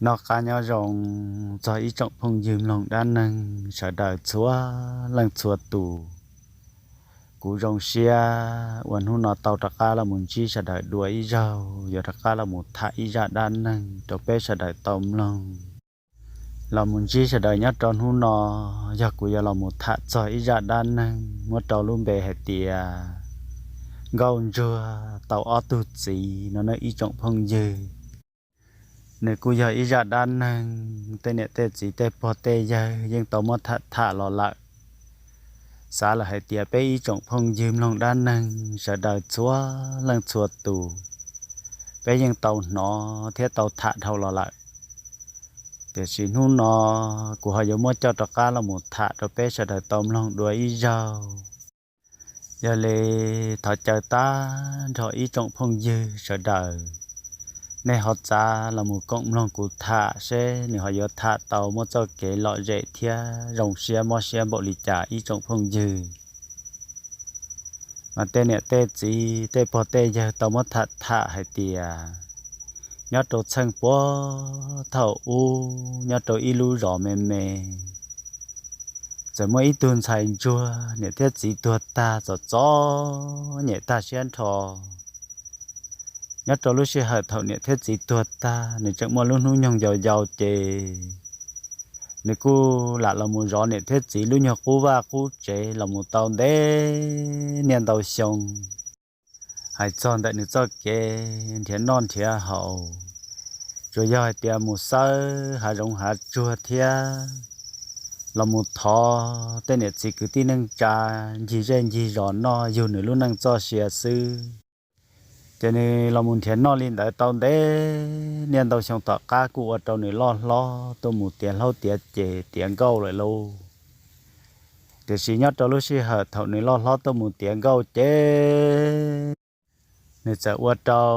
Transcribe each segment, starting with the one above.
Noj qab nyob zoo txog ib tsoom phooj ywg mloog dab neeg sawv daws txhua leej txhua tus. Kuv zoo siab uas hnub no tau rov qab los mus ntsib sawv daws dua ib zaug, yuav rov qab los mus tham ib zaj dab neeg rau peb sawv daws tau mloog. Los mus ntsib sawv daws nyob rau hnub no, yog kuv yuav los mus tham txog ib zaj dab neeg muab rau lub npe hais tias Nkauj Ntsuag tau ob tug txiv no nawb ib tsoom phooj ywg. Nws kuj yog ib zaj dab neeg tej niam tej txiv tej pog tej yawg yeej tau muab tham tham los lawm. Xav lawm hais tias peb ib tsoom phooj ywg mloog dab neeg sawv daws txhua leej txhua tus, peb yeej tau hnov thiab tau tham dhau los lawm. Tiam sis hnub no kuv ho yuav muab coj rov qab los mus tham rau peb sawv daws tau mloog dua ib zaug. Yog li thov caw tag nrho ib tsoom phooj ywg sawv daws, nej ho txav los mus koom mloog kuv tham seb nws ho yuav tham tau muaj txoj kev lom zem thiab zoo siab mob siab npaum li cas ib tsoom phooj ywg. Mas tej niam tej txiv tej pog tej yawg tau muab tham tham hais tias nyob rau txheej puag thaum ub nyob rau ib lub zos me me, txawm muaj ib tug ntxhais ntsuag niam thiab txiv tuag tag txom txom nyem tag siab nrho. Nyob rau lub sij hawm thaum niam thiab txiv tuag tag, nws tseem muaj lub hnub nyoog yau yau ces nws kuj lam los mus zov niam thiab txiv lub nyuag qub vaj qub tsev los mus tau ntev niaj ntau xyoo. Hais txog ntawm nws txoj kev nrhiav noj nrhiav haus, tsuas yog hais tias mus xawb hav zoov hav tsuag thiab los mus thov tej niam txiv kwv tij neej tsa ncig zej ncig zos noj yug nws lub neej txoj sia xwb. Ces nws los mus nrhiav noj li ntawd tau ntev niaj ntau xyoo tom qab kuj ua rau nws loj hlob tuaj mus tiav hlob tiav ces tiav nkauj lawm lauj. Tiam sis nyob rau lub sij hawm thaum nws loj hlob tuaj mus tiav nkauj ces nws txawm ua rau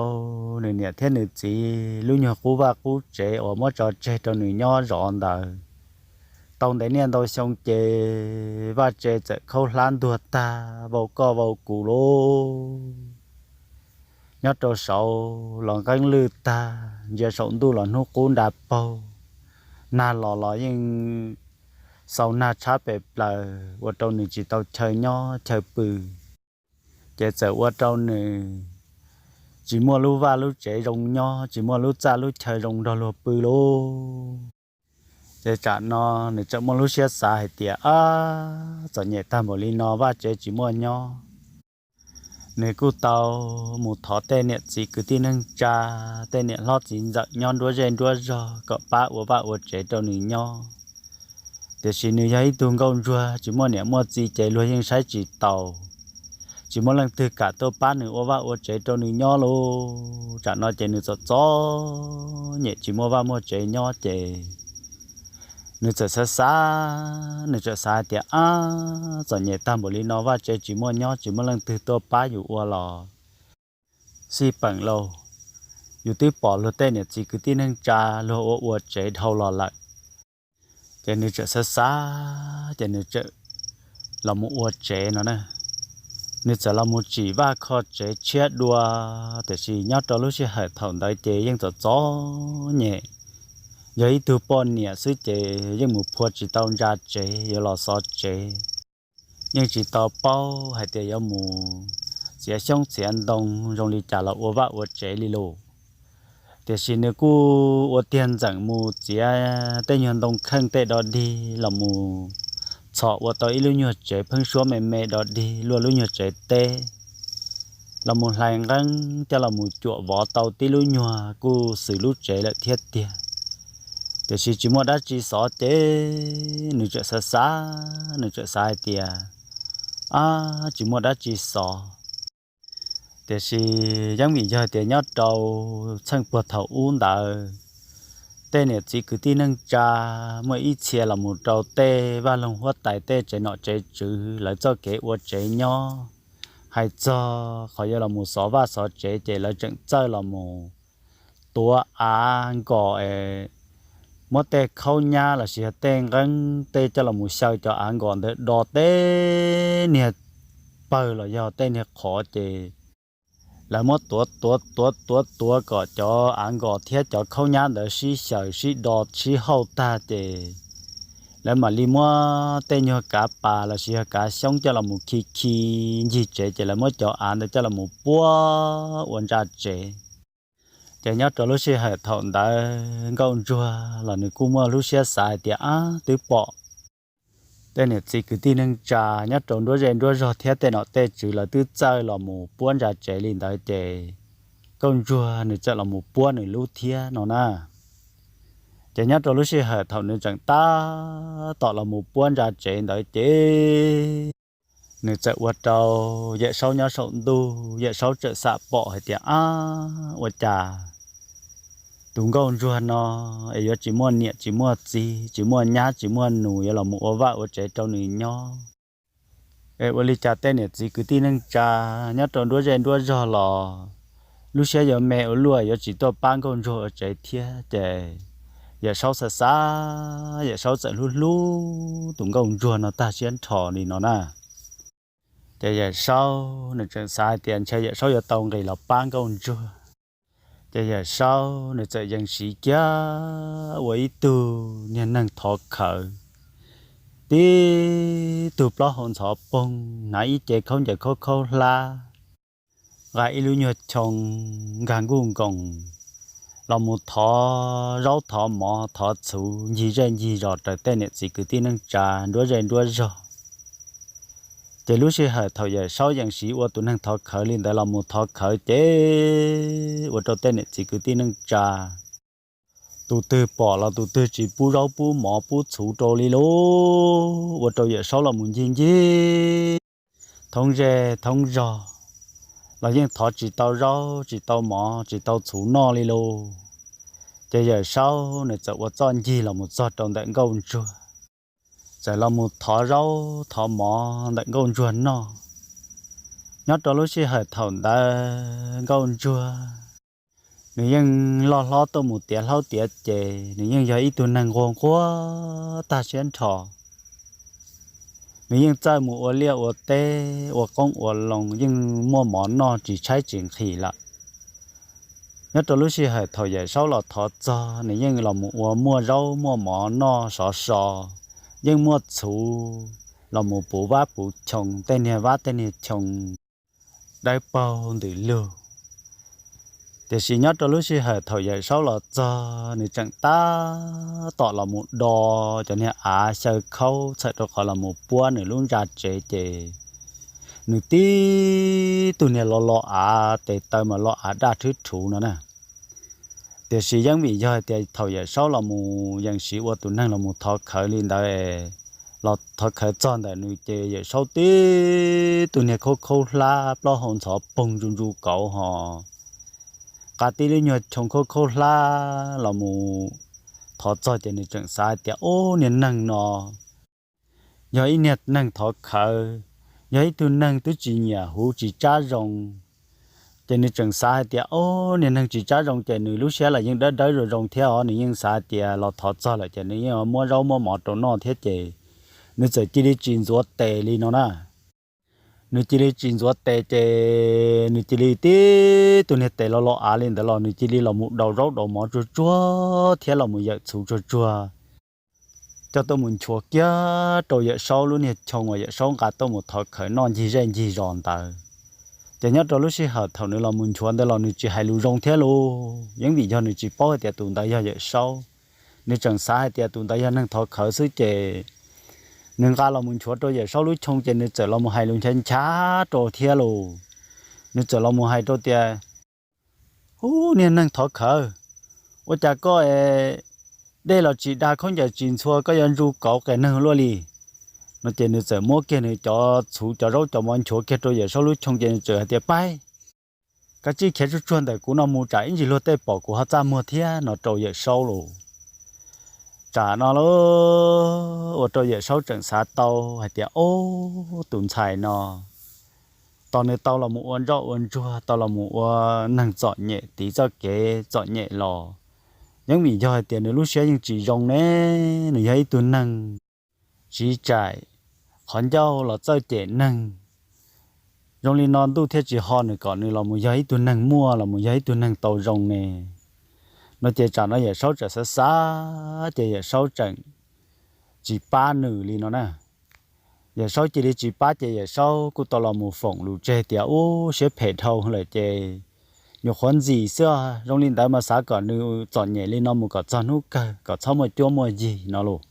nws niam thiab nws txiv lub nyuag qub vaj qub tsev uas muab tso tseg rau nws nyob zov ntawd tau ntev niaj ntau xyoo ces vaj tsev txawm khaub hlab ntuag tag vau koj vau kuv lauj. Nyob rau saud los nqeeb lwj tag, ntsia saum ntuj los hnub qub nra paug, nag los los yeej xau nag tshab pes plaws ua rau nws tsis tau chaw nyob chaw pw. Ces txawm ua rau nws tsis muaj lub vaj lub tsev zoo nyob, tsis muaj lub txaj lub chaw zoo nrog luag pw lauj. Ces tsam no nws txawm muaj lub siab xav hais tias, ab, txom nyem tag npaum li no vaj tsev tsis muaj nyob. Nws kuj tau mus thov tej niam txiv kwv tij neej tsa, tej niam hlob txiv ntxawm nyob nruab zej nruab zog kom pab ua vaj ua tsev rau nws nyob. Tiam sis nws yog ib tug nkauj ntsuag tsis muaj niam muaj txiv ces luag yeej saib tsis taus, tsis muaj leej twg kam tuaj pab nws ua vaj ua tsev rau nws nyob lauj. Tsam no ces nws txom txom nyem tsis muaj vaj muaj tsev nyob ces nws txawm xav xav, nws txawm xav hais tias, ab, txom nyem tag npaum li no vaj tsev tsis muaj nyob tsis muaj leej twg tuaj pab yus ua los xij peem lauj, yus twb pom luag tej niam txiv kwv tij neej tsa luag ua ua tsev dhau los lawm. Ces nws txawm xav xav ces nws txawm los mus ua tsev no na. Nws txawm los mus tsim vaj kho tsev tshiab dua, tiam sis nyob rau lub sij hawm thaum ntawd ces yeej txom txom nyem, yog ib tug poj niam xwb ces yeej mus phua tsis tau ntsa tsev yuav los xov tsev. Yeej tsis tau paub hais tias yuav mus txiav xyoob txiav ntoo zoo li cas los ua vaj ua tsev li lauj. Tiam sis nws kuj ua tiag ntxeem mus txiav tej nyuag ntoo kheej tej do dig los mus txhom ua tau ib lub nyuag tsev pheeb suab me me do dig luaj lub nyuag tsev teb, los mus hlais nqeeb coj los mus cuam vov tau tib lub nyuag kuj xws lub tsev lawm thiab tiag. Tiam sis tsis muaj dab tsi xov ces nws txawm xav xav, nws txawm xav hais tias, ab, tsis muaj dab tsi xov. Tiam sis yeej vim yog tias nyob rau txheej puag thaum ub ntawd, tej niam txiv kwv tij neej tsa muaj ib txhia los mus rau tej vaj loog huab tais tej tsev nom tsev tswv lawv txoj kev ua tsev nyob. Hais txog qhov yuav los mus xov vaj xov tsev ces lawv tseem txawj los mus tuav av nkos es muab tej khaub nyab lossis yog tej nqeeb tej coj los mus xyaw cov av nkos ntawd do tej niag pawg los yog tej niag qhov ces Lawv muab tuav tuav tuav tuav tuav kom cov av nkos thiab cov khaub nyab ntawd sib xyaws sib do sib hauj tag ces lawv mam li muab tej nyuag kav pas los sis yog kav xyoob coj los mus khi khi ncig tsev ces lawv muab cov av ntawd coj los mus puab ua ntsa tsev. Ces nyob rau lub sij hawm thaum ntawd nkauj ntsuag los nws kuj muaj lub siab xav hais tias, Ab, twb pom tej niam txiv kwv tij neej tsa nyob rau nruab zej nruab zog thiab tej nom tej tswv lawv twb txawj los mus puab ntsa tsev li ntawd ces nkauj ntsuag nws txawm los mus puab nws lub thiab no na. Ces nyob rau lub sij hawm thaum nws tseem tab tom los mus puab ntsa tsev ntawd ces nws txawm ua rau Yawm Saub nyob saum ntuj, Yawm Saub txawm xam pom hais tias, Ab, ua cas tus nkauj ntsuag no es yuav tsis muaj niam tsis muaj txiv, tsis muaj nyab tsis muaj nus yuav los mus ua vaj ua tsev rau nws nyob? Es ua li cas tej niam txiv kwv tij neej tsa nyob rau nruab zej nruab zog los lub siab yuav me ua luaj yuav tsis tuaj pab nkauj ntsuag ua tsev thiab? Ces Yawm Saub xav xav, Yawm Saub txawm hlub hlub tus nkauj ntsuag no tag siab nrho li no na. Ces Yawm Saub nws tseem xav hais tias ntshe Yawm Saub yuav tau nqis los pab nkauj ntsuag. Ces Yawm Saub nws txawm yees siv kiag ua ib tug niag neeg thov khawv, tib tug plaub hau ntxhov poog, hnav ib ce khaub ncaws khaub khaub hlab, nqa ib lub nyuag choo nkag nkuj nkoos los mus thov zaub thov mov thov txhuv ncig zej ncig zos raws tej niam txiv kwv tij neej tsa nruab zej nruab zog. Ces lub sij hawm thaum Yawm Saub yees siv ua tus neeg thov khawv li ntawd los mus thov khawv ces ua rau tej niam txiv kwv tij neej tsa tus twg pom los tus twg tsis pub zaub pub mov pub txhuv rau li lauj. Ua rau Yawm Saub los mus ncig ncig thoob zej thoob zog los yeej thov tsis tau zaub tsis tau mov tsis tau txhuv noj li lauj. Ces Yawm Saub nws txawm ua txoj ncig los mus txog rau ntawm nkauj ntsuag, txawm los mus thov zaub thov mov ntawm nkauj ntsuag noj. Nyob rau lub sij hawm thaum ntawd nkauj ntsuag nws yeej loj hlob tuaj mus tiav hlaub tiav ces, nws yeej yog ib tug neeg nquag nquag tag siab nrho. Nws yeej txawj mus ua liaj ua teb ua qoob ua loo, yeej muaj mov noj tsis tshaib tsis nqhis lawm. Nyob rau lub sij hawm thaum Yawm Saub los thov txog, nws yeej los mus ua muaj zaub muaj mov noj sov so, yeej muaj txhuv los mus puv vab puv choo, tej niag vab tej niag choo dawb paug ntws lug. Tiam sis nyob rau lub sij hawm thaum Yawm Saub los txog, nws tseem tab tom los mus do cov niag av xyaw khaub txhawm rau qhov los mus puab nws lub ntsa tsev ces, nws tib tug niag lo lo av tes taw mas lo av daj rhwb rhuv no na. Tiam sis yeej vim yog hais tias thaum Yawm Saub los mus yees siv ua tus neeg los mus thov khawv li ntawd, los thov khawv txog ntawm nws ces Yawm Saub tib tug niag khaub khaub hlab plaub hau ntxhov poog ntsu ntsu kauv ho nqa tib lub nyuag choo khaub khaub hlab los mus thov txog ces nws tseem xav hais tias, Ub, niag neeg no yog ib niag neeg thov khawv, yog ib tug neeg twb tsis nyiam huv tsis tsab zoo. Ces nws tseem xav hais tias, Ub, niag neeg tsis tsab zoo ces nws lub siab los yeej dawb dawb zoo zoo thiab os, nws yeej xav hais tias los thov txog lawm ces nws yeej muab zaub muab mov rau noj thiab ces nws txawm cia li tsis ntxuav tes li no na. Nws cia li tsis ntxuav tes ces nws cia li tib tug niag tes lo lo av li ntawd los nws cia li los mus daus zaub daus mov tsuag tsuag thiab los mus yawm txhuv tsuag tsuag coj tuaj mus nchuav kiag rau Yawm Saub lub niag choo uas Yawm Saub nqa tuaj mus thov khawv noj ncig zej ncig zos ntawd. Ces nyob rau lub sij hawm thaum nws los mus nchuav ntawd los nws tsis hais lus zoo thiab lauj, yeej vim yog nws tsis paub hais tias tus ntawd yog Yawm Saub. Nws tseem xav hais tias tus ntawd yog neeg thov khawv xwb ces nws nqa los mus nchuav rau Yawm Saub lub choo ces nws txawm los mus hais lus nchav nchav rau thiab lauj. Nws txawm los mus hais rau tias, Ub, niag neeg thov khawv, ua cas koj es dej los tsis da khaub ncaws tsis ntxhua koj yuav ntsu kauv qias neeg luaj li? No ces nws txawm muab kiag nws cov txhuv cov zaub cov mov nchuav kiag rau Yawm Saub lub choo ces nws txawm hais tias, Paib, kav tsij khiav tsuag tsuag ntawm kuv no mus tsam ib ntsis luag tej pom kuv ho txaj muag thiab no rau Yawm Saub lauj. Tsam no lauj, ua rau Yawm Saub tseem xav tau hais tias, Ob, tus ntxhais no tos nws tau los mus ua ntsoj ua ntsuag, tau los mus ua neeg txom nyem tiv txoj kev txom nyem los yeej vim yog hais tias nws lub siab yeej tsis zoo ne, nws yog ib tug neeg tsiv tsaim, qhov ncauj los txawj cem neeg, zoo li no ntuj thiaj tsis ho nws kom nws los mus yog ib tug neeg muaj los mus yog ib tug neeg tau zoo ne. No ces tsam no Yawm Saub tseem xav xav ces Yawm Saub tseem tsis pab nws li no na. Yawm Saub cia li tsis pab ces Yawm Saub kuj tau los mus foom lus tseg tias ub siab phem dhau lawm ces nyuam qhuav ntxim xwb, zoo li ntawd mas xav kom nws txom nyem li no mus kom txog hnub kawg kom txhob muaj cuab muaj yig no los.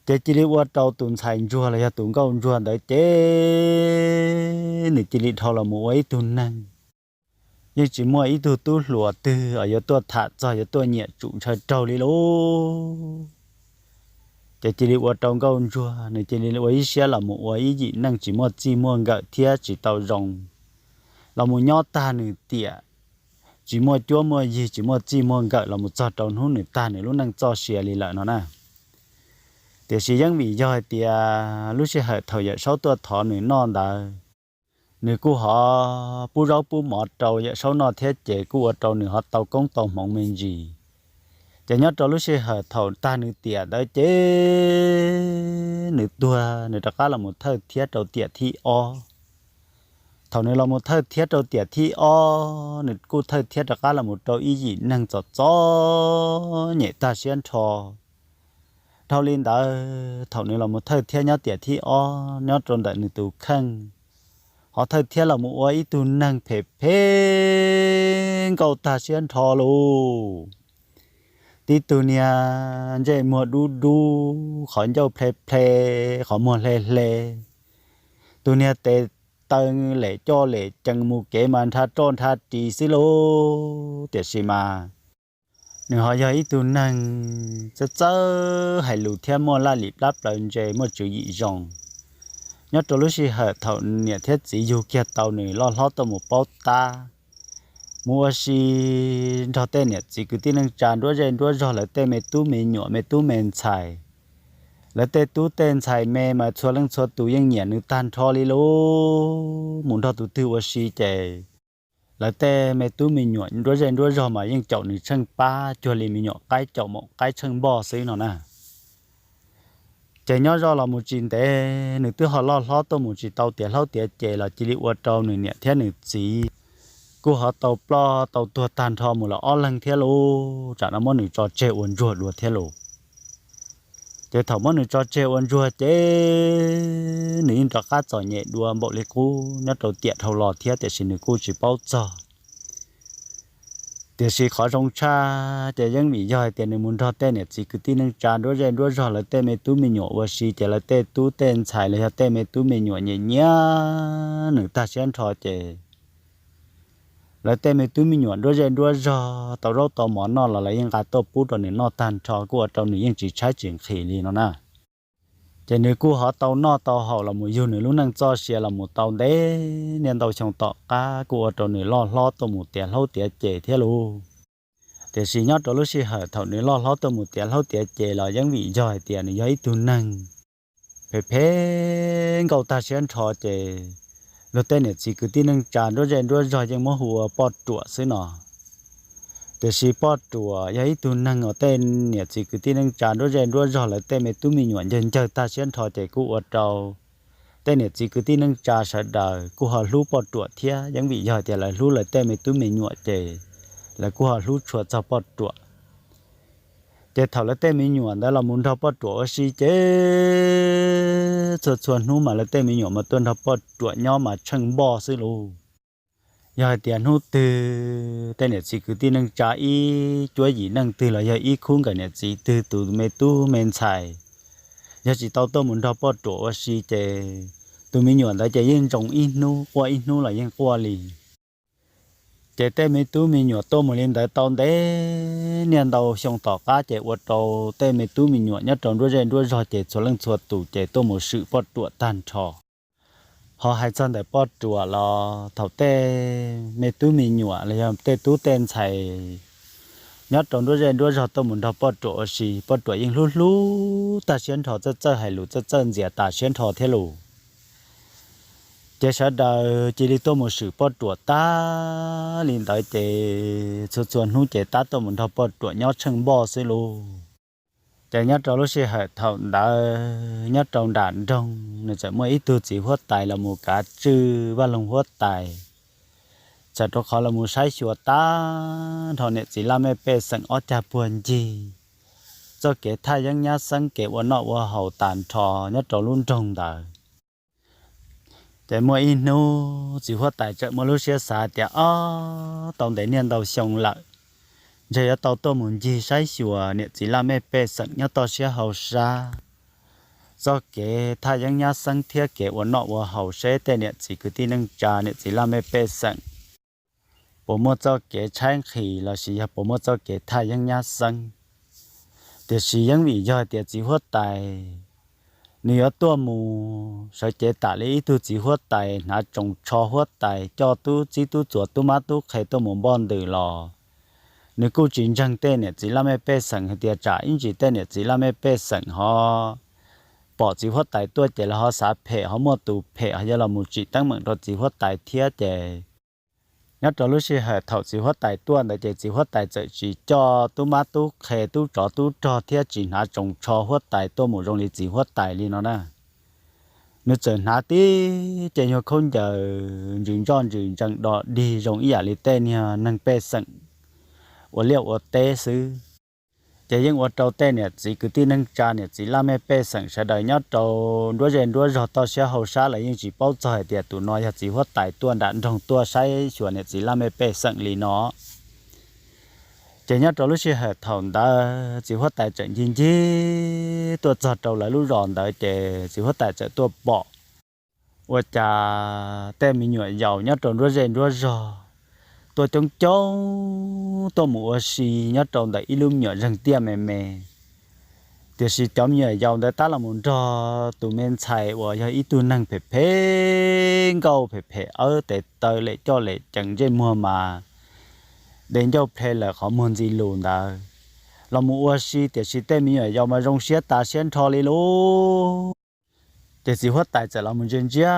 Ces cia li ua rau tus ntxhais ntsuag los yog tus nkauj ntsuag ntawd ces nws cia li dhau los mus ua ib tug neeg yeej tsis muaj ib tug tub hluas twg uas yuav tuaj tham txog yuav tuaj nyiam tsum ntshaw raug li lauj. Ces cia li ua rau nkauj ntsuag nws cia li ua ib siab los mus ua ib yim neej tsis muaj txij muaj nkawm thiab tsis tau zoo, los mus nyob tag nws tiam, tsis muaj cuab muaj yig tsis muaj txij muaj nkawm los mus txog rau hnub nws tag nws lub neej txoj sia li lawm no na. Tiam sis yeej vim yog hais tias lub sij hawm thaum Yawm Saub tuaj thov nws noj ntawd, nws kuj ho pub zaub pub mov rau Yawm Saub noj thiab ces kuj ua rau nws ho tau koob tau hmoov me ntsis. Ces nyob rau lub sij hawm thaum tag nws tiam ntawd ces nws tuag nws rov qab los mus thawj thiab rau tiam thib ob. Thaum nws los mus thawj thiab rau tiam thib ob nws kuj thawj thiab rov qab los mus rau ib yim neeg txom txom nyem tag siab nrho. Dhau li ntawd thaum nws los mus thawj thiab nyob tiam thib ob nyob rau ntawm nws tus kheej, ho thawj thiab los mus ua ib tug neeg phem phem nkauj tag siab nrho lauj. Tib tug niag ntsej muag dub dub, qhov ncauj ple ple, qhov muag hle hle, tus niag tes taw lem coj lem cees mus kev mas nrha roj nrha ris xwb lauj. Tiam sis mas nws ho yog ib tug neeg txawj txawj hais lus thiab muaj laj lim plab plaws ntse muaj tswv yim zoo. Nyob rau lub sij hawm thaum niam thiab txiv yug kiag tau nws loj hlob tuaj mus paub tab, mus ua si nrog tej niam txiv kwv tij neej tsa nruab zej nruab zog lawv tej me tub me nyuam me tub me ntxhais, lawv tej tub tej ntxhais me mas txhua leej txhua tus yeej nyiam nws tag nrho li lauj. Mus nrog tus twg ua si ces lawv tej me tub me nyuam nruab zej nruab zog mas yeej caum nws tsheej pab cuag li me nyuam qaib caum maum qaib tsheej npoj xwb no na. Ces nyob zoj los mus tsis ntev nws twb ho loj hlob tuaj mus tsis tau tiav hlaub tiav ces los cia li ua rau nws niam thiab nws txiv kuj ho tau ploj tau tuag tag nrho mus lawm ob leeg thiab lauj. Tsam no muab nws tso tseg ua ntsuag dua thiab lauj. Ces thaum muab nws tso tseg ua ntsuag ces nws yeej rov qab txom nyem dua npaum li qub nyob rau tiam dhau los thiab tiam sis nws kuj tsis paub txog. Tiam sis qhov zoo tshaj ces yeej vim yog hais tias nws mus nrog tej niam txiv kwv tij neej tsa nruab zej nruab zog lawv tej me tub me nyuam ua si ces lawv tej tub tej ntxhais los yog tej me tub me nyuam nyiam nyiam nws tag siab nrho ces lawv tej me tub me nyuam nruab zej nruab zog tau zaub tau mov noj los lawv yeej nqa tuaj pub rau nws noj tag nrho kuj ua rau nws yeej tsis tshaib tsis nqhis li no na. Ces nws kuj ho tau noj tau haus los mus yug nws lub neej txoj sia los mus tau ntev niaj ntau xyoo tom qab kuj ua rau nws loj hlob tuaj mus tiav hlaub tiav ces thiab lauj. Tiam sis nyob rau lub sij hawm thaum nws loj hlob tuaj mus tiav hlaub tiav ces los yeej vim yog hais tias nws yog ib tug neeg phem phem nkauj tag siab nrho ces luag tej niam txiv kwv tij neej tsa nruab zej nruab zog yeej muab hu ua Poj Ruam xwb no. Tiam sis Poj Ruam yog ib tug neeg uas tej niam txiv kwv tij neej tsa nruab zej nruab zog lawv tej me tub me nyuam ncawg ncawg tag siab nrho ces kuj ua rau tej niam txiv kwv tij neej tsa sawv daws kuj ho hlub Poj Ruam thiab yeej vim yog tias lawv hlub lawv tej me tub me nyuam ces lawv kuj ho hlub tshua txog Poj Ruam. Ces thaum lawv tej me nyuam ntawd los mus nrog Poj Ruam ua si ces txhua txhua hnub mas lawv tej me nyuam mas tuaj nrog Poj Ruam nyob mas tsheej npoj xwb lauj. Yog hais tias hnub twg tej niam txiv kwv tij neej tsa ib cuab yim neej twg los yog ib khub nkawm niam txiv twg tus me tub me ntxhais yog tsis tau tuaj mus nrog Poj Ruam ua si ces tus me nyuam ntawd ces yeej ntsoov ib hnub quaj ib hnub los yeej quaj li. Ces tej me tub me nyuam tuaj mus li ntawd tau ntev niaj ntau xyoo tom qab ces ua rau tej me tub me nyuam nyob rau nruab zej nruab zog ces txhua leej txhua tus ces tuaj mus swm Poj Ruam tag nrho. Ho hais txog ntawm Poj Ruam los thaum tej me tub me nyuam los yog tej tub tej ntxhais nyob rau nruab zej nruab zog tuaj mus nrog Poj Ruam ua si, Poj Ruam yeej hlub hlub tag siab nrho, txawj txawj hais lus, txawj txawj ntxias tas siab nrho thiab lauj. Ces sawv daws cia li tuaj mus swm Poj Ruam tag li ntawd ces txhua txhua hnub ces tab tuaj mus nrog Poj Ruam nyob tsheej npoj xwb lauj. Ces nyob rau lub sij hawm thaum ntawd nyob rau nram nroog nws txawm muaj ib tug txiv huab tais los mus kav tswj vaj loog huab tais, txawm rau qhov los mus saib xyuas tag nrho niam txiv laj mej pej xeem ob cag puag ncig txoj kev thaj yeeb nyab xeeb, kev ua noj ua haus tag nrho nyob rau lub nroog ntawd. Ces muaj ib hnub txiv huab tais txawm muaj lub siab xav tias, Ob, tau ntev niaj ntau xyoo lawm, ntshe yuav tau tuaj mus ncig saib xyuas niam txiv laj mej pej xeem nyob toj siab hauv sab txoj kev thaj yeeb nyab xeeb thiab kev ua noj ua haus seb tej niam txiv kwv tij neej tsa niam txiv laj mej pej xeem puas muaj txoj kev tshaib nqhis los sis yog puas muaj txoj kev thaj yeeb nyab xeeb. Tiam sis yeej vim yog tias txiv huab tais nws yuav tuaj mus sawv cev tam li ib tug txiv huab tais hnav tsoos tsho huab tais coj tub txib tub txuas tub mab tub qhe tuaj mus npoj ntws los nws kuj tsis ntseeg tej niam txiv laj mej pej xeem hais tias tsam ib ntsis tej niam txiv laj mej pej xeem ho pom txiv huab tais tuaj ces lawv ho xav phem ho muaj tus phem ho yuav los mus tsim teeb meem rau txiv huab tais thiab ces nyob rau lub sij hawm thaum txiv huab tais tuaj ntawd ces txiv huab tais txawm tsis coj tub mab tub qhe tub tsov tub rog thiab tsis hnav tsoos tsho huab tais tuaj mus zoo li txiv huab tais li no na. Nws txawm hnav tib ce nyuag khaub ncaws ntsws ntsoj ntsws ntsees do dig zoo ib yam li tej niag neeg pej xeem ua liaj ua teb xwb. Ces yeej ua rau tej niam txiv kwv tij neej tsa niam txiv laj mej pej xeem sawv daws nyob rau nruab zej nruab zog toj siab hauv sab lawv yeej tsis paub txog hais tias tus no yog txiv huab tais tuaj nram nroog tuaj saib xyuas niam txiv laj mej pej xeem li no. Ces nyob rau lub sij hawm thaum ntawd txiv huab tais txawm ncig ncig tuaj txog rau lawv lub zos ntawd ces txiv huab tais txawm tuaj pom ua cas tej me nyuam yaus nyob rau nruab zej nruab zog tuaj coob coob tuaj mus ua si nyob rau ntawm ib lub me nyuam zeeg tiaj me me. Tiam sis cov me nyuam yaus ntawd tab los mus nrog tus me ntxhais uas yog ib tug neeg phem phem nkauj phem phem awb tes taw lem coj lem cees ntsej muag mas de ncauj ple lawm qhov muag ntxi lus ntawd los mus ua si, tiam sis tej me nyuam yaus mas zoo siab tas siab nrho li lauj. Ces txiv huab tais txawm los mus ntsia ntsia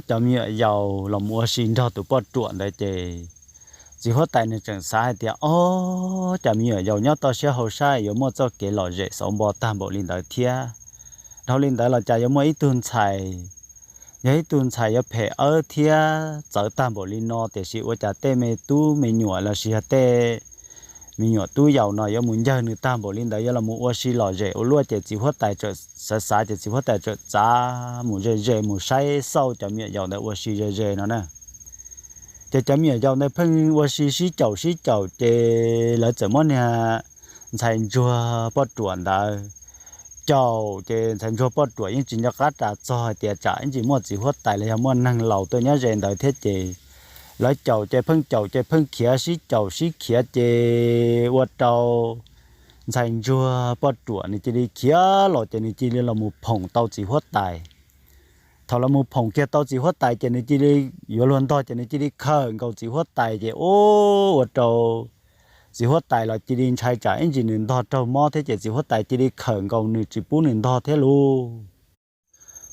cov me nyuam yaus los mus ua si nrog tus poj ruam ntawd ces txiv huab tais nws tseem xav hais tias, Ob, cov me nyuam yaus nyob toj siab hauv sab yuav muaj txoj kev lom zem xauv npo tag npaum li ntawd thiab. Dhau li ntawd los cas yuav muaj ib tug ntxhais, yog ib tug ntxhais yuav phem awb thiab txawv tag npaum li no, tiam sis ua cas tej me tub me nyuam los sis yog tej me nyuam tub yaus no yuav mus ncawg nws tag npaum li ntawd yuav los mus ua si lom zem ua luaj. Ces txiv huab tais txawm xav xav ces txiv huab tais txawm txav mus ze ze mus saib xauj cov me nyuam yaus ntawd ua si ze ze no na. Ces cov me nyuam yaus ntawd pheej ua si sib caum sib caum ces lawv txawm muab niag ntxhais ntsuag poj ruam ntawd caum, ces ntxhais ntsuag poj ruam yeej tsis nco qab ras txog hais tias tsam ib ntsis muaj txiv huab tais los yog muaj neeg laus tuaj nyob ze ntawd thiab ces lawv caum ces pheej caum ces pheej khiav sib caum sib khiav ces ua rau ntxhais ntsuag poj ruam nws cia li khiav los ces nws cia li los mus phoom tau txiv huab tais. Thaum los mus phoom kiag tau txiv huab tais ces nws cia li yuav luag ntog ces nws cia li khawm nkaus txiv huab tais ces ua rau txiv huab tais los cia li ntshai tsam ib ntsis nws ntog raug mob thiab ces txiv huab tais cia li khawm nkaus nws tsis pub nws ntog thiab lauj.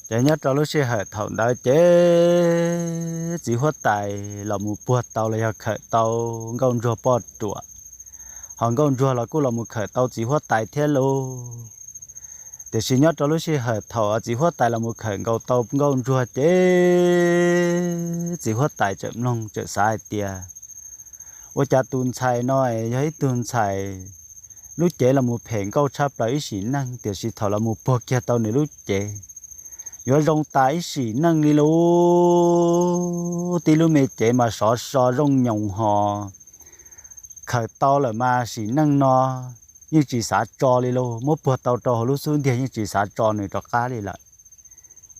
Ces nyob rau lub sij hawm thaum ntawd ces txiv huab tais los mus puag tau los yog khawm tau nkauj ntsuag poj ruam, ho nkauj ntsuag los kuj los mus khawm tau txiv huab tais thiab lauj. Tiam sis nyob rau lub sij hawm thaum txiv huab tais los mus khawm nkaus tau nkauj ntsuag ces txiv huab tais txawm mloog txawm xav hais tias, Ua cas tus ntxhais no yog ib tug ntxhais lub cev los mus phem nkauj tshaj plaws ib sim neej, tiam sis thaum los mus puag kiag tau nws lub cev yuav zoo tas ib sim neej li lauj. Tib lub me cev mas sov so zoo nyoos ho khawm tau lawm mas sim neej no yeej tsis xav tso li lauj, muab puag tau rau hauv lub xub ntiag yeej tsis xav tso nws rov qab li lawm.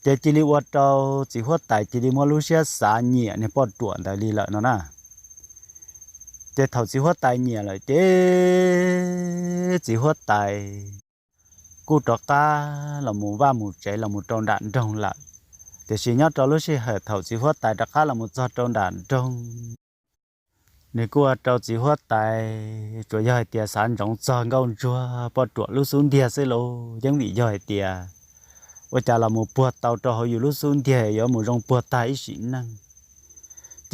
Ces cia li ua rau txiv huab tais cia li muab lub siab xav nyiam niag poj ruam ntawd li lawm no na. Ces thaum txiv huab tais nyiam lawm ces txiv huab tais kuj rov qab los mus vaj mus tsev los mus rau nram nroog lawm. Tiam sis nyob rau lub sij hawm thaum txiv huab tais rov qab los mus txog rau nram nroog, nws kuj ua rau txiv huab tais tsuas yog hais tias xav ntsoov txog nkauj ntsuag poj ruam lub xub ntiag xwb lauj, yeej vim yog hais tias ua cas los mus puag tau rau hauv yus lub xub ntiag yuav mus zoo puag tag ib sim neej.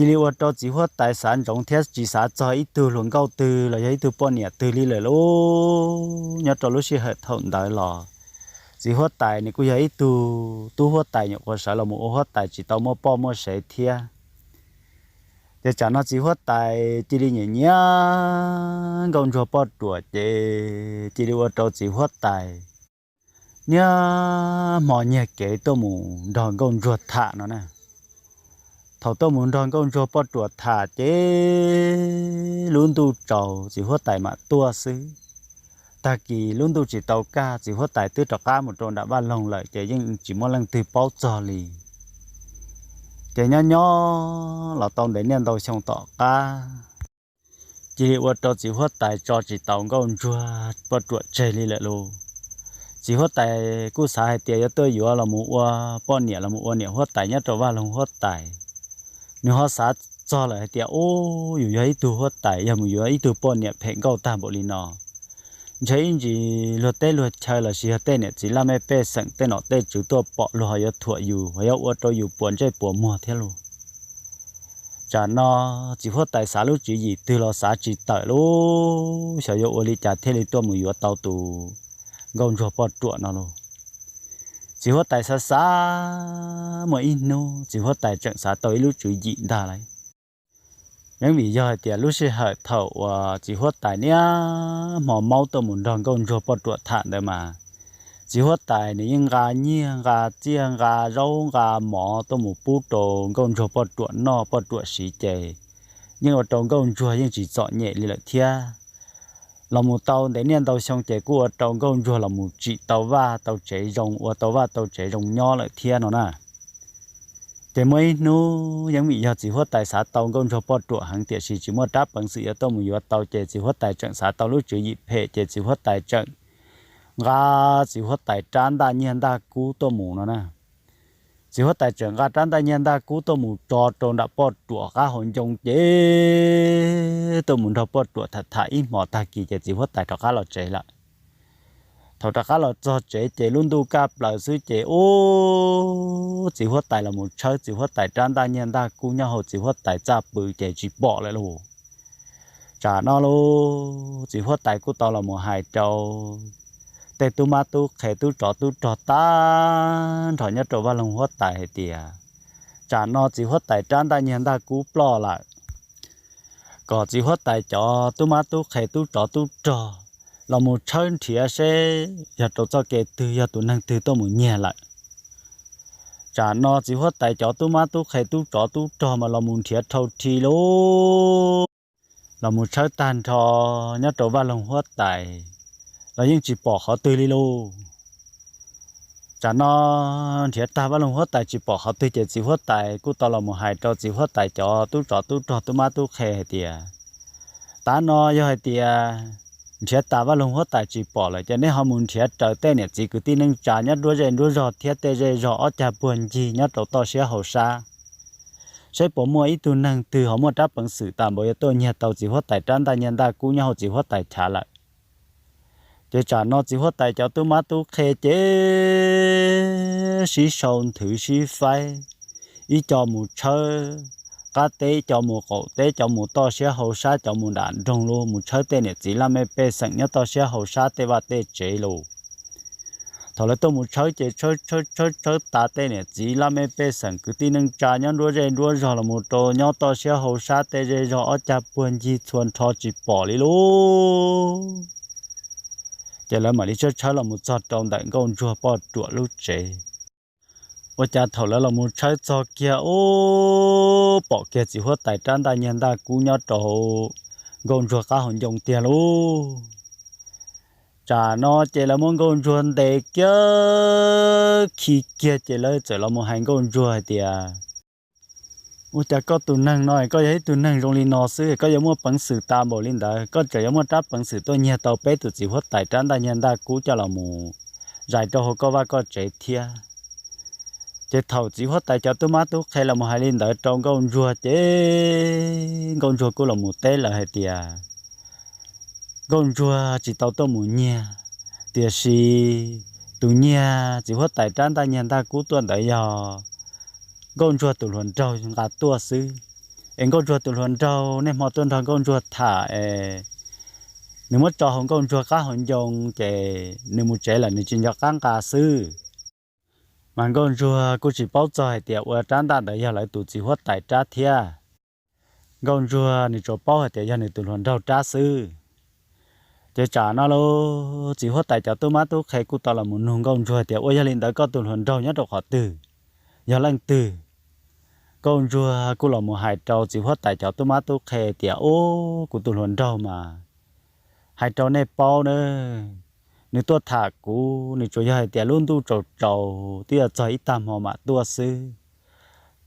Cia li ua rau txiv huab tais xav ntsoov thiab tsis xav txog ib tug hluas nkauj twg los yog ib tug poj niam twg li lawm lauj. Nyob rau lub sij hawm thaum ntawd los txiv huab tais nws kuj yog ib tug tub huab tais nyuam qhuav sawv los mus ua huab tais tsis tau muaj poj muaj sev thiab. Ces tsam no txiv huab tais cia li nyiam nyiam nkauj ntsuag poj ruam ces cia li ua rau txiv huab tais niaj hmo nyiag kev tuaj mus nrog nkauj ntsuag tham no na. Thaum tuaj mus nrog nkauj ntsuag poj ruam tham ces lub ntuj tsaus txiv huab tais mam tuaj xwb. Tag kis lub ntuj tsis tau kaj txiv huab tais twb rov qab mus rau nram vaj loog lawm ces yeej tsis muaj leej twg paub txog li. Ces nyob nyob los tau ntev niaj ntau xyoo tom qab, cia li ua rau txiv huab tais tso tsis tau nkauj ntsuag poj ruam tseg li lawm lauj. Txiv huab tais kuj xav hais tias yuav tuaj yuav los mus ua poj niam los mus ua niam huab tais nyob rau vaj loog huab tais. Nws ho xav txog lawm hais tias, ub, yus yog ib tug huab tais yog mus yuav ib tug poj niam phem nkauj tag npaum li no, ntshe ib ntsis luag teb luag chaw los sis yog tej niam txiv laj mej pej xeem tej nom tej tswv tuaj pom luag ho yuav thuam yus ho yuav ua rau yus puas ntsej puas muag thiab lauj. Tsam no txiv huab tais xav lub tswv yim twg los xav tsis tawm lauj, xyov yuav ua li cas thiaj li tuaj mus yuav tau tus nkauj ntsuag poj ruam no lauj. Txiv huab tais xav xav muaj ib hnub txiv huab tais tseem xav tau ib lub tswv yim ntag lauj. Yeej vim yog hais tias lub sij hawm thaum uas txiv huab tais niaj hmo maub tuaj mus nrog nkauj ntsuag poj ruam tham ntawd mas, txiv huab tais nws yeej nqa nyiaj nqa txiaj nqa zaub nqa mov tuaj mus pub rau nkauj ntsuag poj ruam noj poj ruam siv ces yeej ua rau nkauj ntsuag yeej tsis txom nyem li lawm thiab. Los mus tau ntev niaj ntau xyoo ces kuj ua rau nkauj ntsuag los mus tsim tau vaj tau tsev zoo ua tau vaj tau tsev zoo nyob lawm thiab no na. Ces muaj ib hnub yeej vim yog txiv huab tais xav tau nkauj ntsuag poj ruam heev tiam sis tsis muaj rab peev xwm yuav tuaj mus yuav tau ces txiv huab tais tseem xav tau lub tswv yim phem ces txiv huab tais tseem nqa txiv huab tais rab ntaj nyiaj ntaj kub tuaj mus no na. Txiv huab tais tseem nqa rab ntaj nyiaj ntaj kub tuaj mus tso rau nram poj ruam qab hauv ncoo ces tuaj mus nrog poj ruam tham tham ib hmos tag kis ces txiv huab tais rov qab los tsev lawm. Thaum rov qab los txog tsev ces lub ntuj kaj plaws xwb ces ub, txiv huab tais los mus tshawb txiv huab tais rab ntaj nyiaj ntaj kub nyob hauv txiv huab tais txaj pw ces tsis pom lawm lauj. Tsam no lauj, txiv huab tais kuj tau los mus hais rau tej tub mab tub qhe tub tsov tub rog tag nrho nyob rau vaj loog huab tais hais tias, tsam no txiv huab tais rab ntaj nyiaj ntaj kub ploj lawm, kom txiv huab tais cov tub mab tub qhe tub tsov tub rog los mus tshawb nrhiav seb yog rau txoj kev twg yog tus neeg twg tuaj mus nyiag lawm. Tsam no txiv huab tais cov tub mab tub qhe tub tsov tub rog mas los mus nrhiav rhau rhi lauj, los mus tshawb tag nrho nyob rau vaj loog huab tais los yeej tsis pom qhov twg li lauj. Tsam no nrhiav tag vaj loog huab tais tsis pom qhov twg ces txiv huab tais kuj tau los mus hais rau txiv huab tais cov tub tsov tub rog tub mab tub qhe hais tias, tav no yog hais tias nrhiav tas vaj loog huab tais tsis pom lawm ces neb ho mus nrhiav raws tej niam txiv kwv tij neej tsa nyob nruab zej nruab zog thiab tej zej zog ob cag puag ncig nyob rau toj siab hauv sab, saib puas muaj ib tug neeg twg ho muaj rab peev xwm tas npaum yuav tuaj nyiag tau txiv huab tais rab ntaj nyiaj ntaj kub nyob hauv txiv huab tais chav lawm. Ces tsam no txiv huab tais cov tub mab tub qhe ces sib sau nthwv sib faib, ib co mus tshawb qab teb, ib co mus qaum teb, cov mus toj siab hauv sab, cov mus nram nroog, los mus tshawb tej niam txiv laj mej pej xeem nyob toj siab hauv sab tej vaj tej tsev los. Thaum lawv tuaj mus tshawb ces tshawb tshawb tshawb tas tej niam txiv laj mej pej xeem kwv tij neej tsa nyob nruab zej nruab zog los mus rau nyob toj siab hauv sab tej zej zog ob cag puag ncig txhua nrho tsis pom li lauj. Ces lawv mam li tshawb tshawb los mus txog rau ntawm nkauj ntsuag poj ruam lub tsev. Ua cas thaum lawv los mus tshawb txog kiag ub, pom kiag txiv huab tais rab ntaj nyiaj ntaj kub nyob rau nkauj ntsuag qab hauv ncoo tiag lauj. Tsam no ces lawv muab nkauj ntsuag ntes kiag khi kiag ces lawv txawm los mus hais nkauj ntsuag hais tias, ua cas koj tus neeg no koj yog ib tug neeg zoo li no xwb koj yuav muaj peev xwm tas npaum li ntawd, koj tseem yuav muaj rab peev xwm tuaj nyiag tau peb tus txiv huab tais rab ntaj nyiaj ntaj kub coj los mus zais rau hauv koj vaj koj tsev thiab. Ces thaum txiv huab tais cov tub mab tub qhe los mus hais li ntawd rau nkauj ntsuag ces nkauj ntsuag kuj los mus teb lawv hais tias, nkauj ntsuag tsis tau tuaj mus nyiag, tiam sis tus nyiag txiv huab tais rab ntaj nyiaj ntaj kub tuaj ntawd yog nkauj ntsuag tus hluas nraug nqa tuaj xwb. es nkauj ntsuag tus hluas nraug niaj hmo tuaj nrog nkauj ntsuag tham es nws muab tso hauv nkauj ntsuag qab hauv ncoo ces nws mus tsev lawm nws tsis nco qab nqa xwb. Mas nkauj ntsuag kuj tsis paub txog hais tias ua rab ntaj ntawd yog lawv tus txiv huab tais rab thiab. Nkauj ntsuag nws tsuas paub hais tias yog nws tus hluas nraug rab xwb. Ces tsam no lauj, txiv huab tais cov tub mab tub qhe kuj tau los mus nug nkauj ntsuag tias, ua yog li ntawd koj tus hluas nraug nyob rau qhov twg, yog leej twg? Nkauj ntsuag kuj los mus hais rau txiv huab tais cov tub mab tub qhe tias, ub, kuv tus hluas nraug mas hais rau nej paub na, nws tuaj tham kuv nws tsuas yog hais tias lub ntuj tsaus tsaus twb yuav txog ib tag hmo mam tuaj xwb.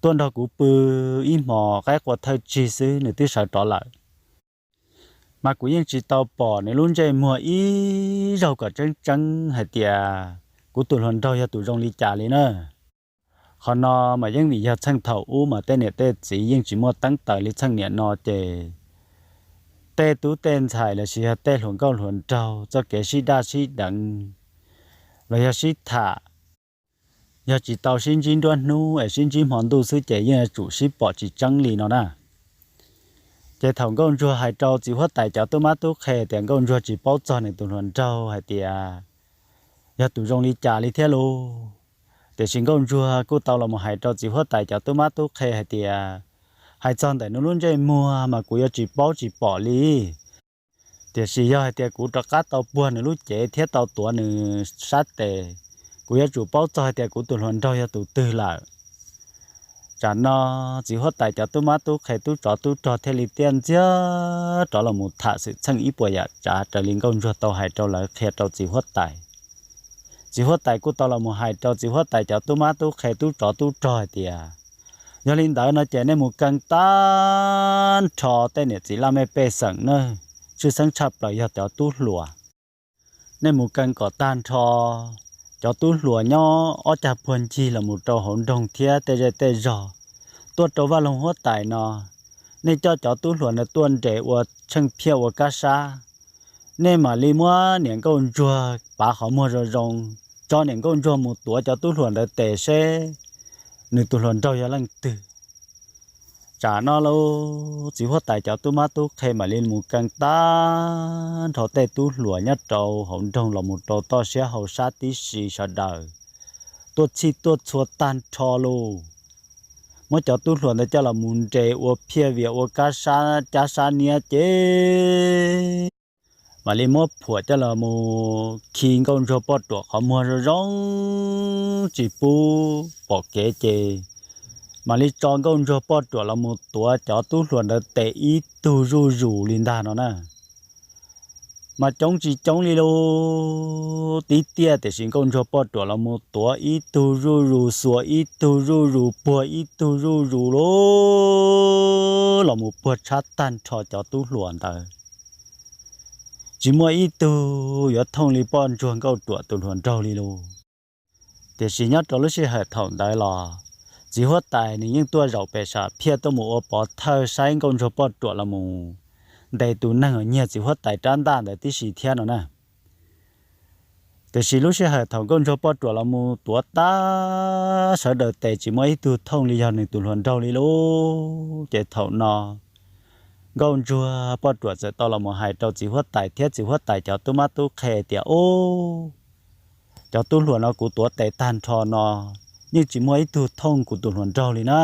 Tuaj nrog kuv pw ib hmos qaib qua thawj tsig xwb nws twb sawv rov lawm. Mas kuv yeej tsis tau pom nws lub ntsej muag ib zaug kom tseeb tseeb hais tias kuv tus hluas nraug yog tus zoo li cas li na. Qhov no mas yeej vim yog txheej thaum ub mas tej niam tej txiv yeej tsis muaj teeb taws li txheej niam no ces tej tub tej ntxhais los sis yog tej hluas nkauj hluas nraug txoj kev sib daj sib deev los yog sib tham, yog tsis tau sib ntsib nruab hnub es sib ntsib hmo ntuj xwb ces yeej yuav tsum sib pom tsis tseeb li no na. Ces thaum nkauj ntsuag hais rau txiv huab tais cov tub mab tub qhe tias nkauj ntsuag tsis paub txog nws tus hluas nraug hais tias yog tus zoo li cas li thiab lauj, tiam sis nkauj ntsuag kuj tau los mus hais rau txiv huab tais cov tub mab tub qhe hais tias, hais txog ntawm nws lub ntsej muag mas kuv yuav tsis paub tsis pom li. Tiam sis yog hais tias kuv rov qab tau puag nws lub cev thiab tau tuav nws sab tes, kuv yuav tsum paub txog hais tias kuv tus hluas nraug yog tus twg lawm. Tsam no txiv huab tais cov tub mab tub qhe tub tsov tub rog thiaj li tiaj ntxiag rov los mus tham xwm txheej ib puas yam tsav raws li nkauj ntsuag tau hais rau lawv qhia rau txiv huab tais. Txiv huab tais kuj tau los mus hais rau txiv huab tais cov tub mab tub qhe tub tsov tub rog hais tias, yog li ntawd no ces nej mus kee tag nrho tej niam txiv laj mej pej xeem na, tshwj xeeb tshaj plaws yog cov tub hluas. Nej mus kee kom tag nrho cov tub hluas nyob ob cag puag ncig los mus rau hauv nroog thiab tej zej tej zog, tuaj rau vaj loog huab tais no, nej coj cov tub hluas ntawd tuaj nres ua tsheej phiaj ua kab sab. Nej mam li muab niam nkauj ntsuag pav qhov muag zoo zoo, tso niam nkauj ntsuag mus tuav cov tub hluas ntawd tes seb nws tus hluas nraug yog leej twg. Tsam no lauj, txiv huab tais cov tub mab tub qhe mam li mus kee tag nrho tej tub hluas nyob rau hauv nroog los mus rau toj siab hauv sab tib si sawv daws, tuaj txhij tuaj txhua tag nrho lauj. Muab cov tub hluas ntawd coj los mus nres ua phiaj vias ua kab sab cab sab niab ces mam li muab phuam coj los mus khi nkauj ntsuag poj ruam qhov muag zoo zoo tsis pub pom kev ces mam li tso nkauj ntsuag poj ruam los mus tuav cov tub hluas ntawd tes ib tug zuj zus li ntag no na. Mas coob tsis coob li lauj, tib tiaj tiam sis nkauj ntsuag poj ruam los mus tuav ib tug zuj zus, xuas ib tug zuj zus, puag ib tug zuj zus lauj, los mus puag tshab tag nrho cov tub hluas ntawd. Tsis muaj ib tug yuav thooj li poj ntsuag nkauj ruam tus hluas nraug li lauj. Tiam sis nyob rau lub sij hawm thaum ntawd los txiv huab tais nws yeej tuaj zaum pem sam phiaj tuaj mus ua pov thawj saib nkauj ntsuag poj ruam los mus ntes tus neeg uas nyiag txiv huab tais rab ntaj ntawd tib si thiab no na. Tiam sis lub sij hawm thaum nkauj ntsuag poj ruam los mus tuav tag sawv daws tes tsis muaj ib tug thooj li yog nws tus hluas nraug li lauj, ces thaum no nkauj ntsuag poj ruam txawm tau los mus hais rau txiv huab tais thiab txiv huab tais cov tub mab tub qhe tias, ub, cov tub hluas no kuv tuav tes tag nrho no yeej tsis muaj ib tug thooj kuv tus hluas nraug li na.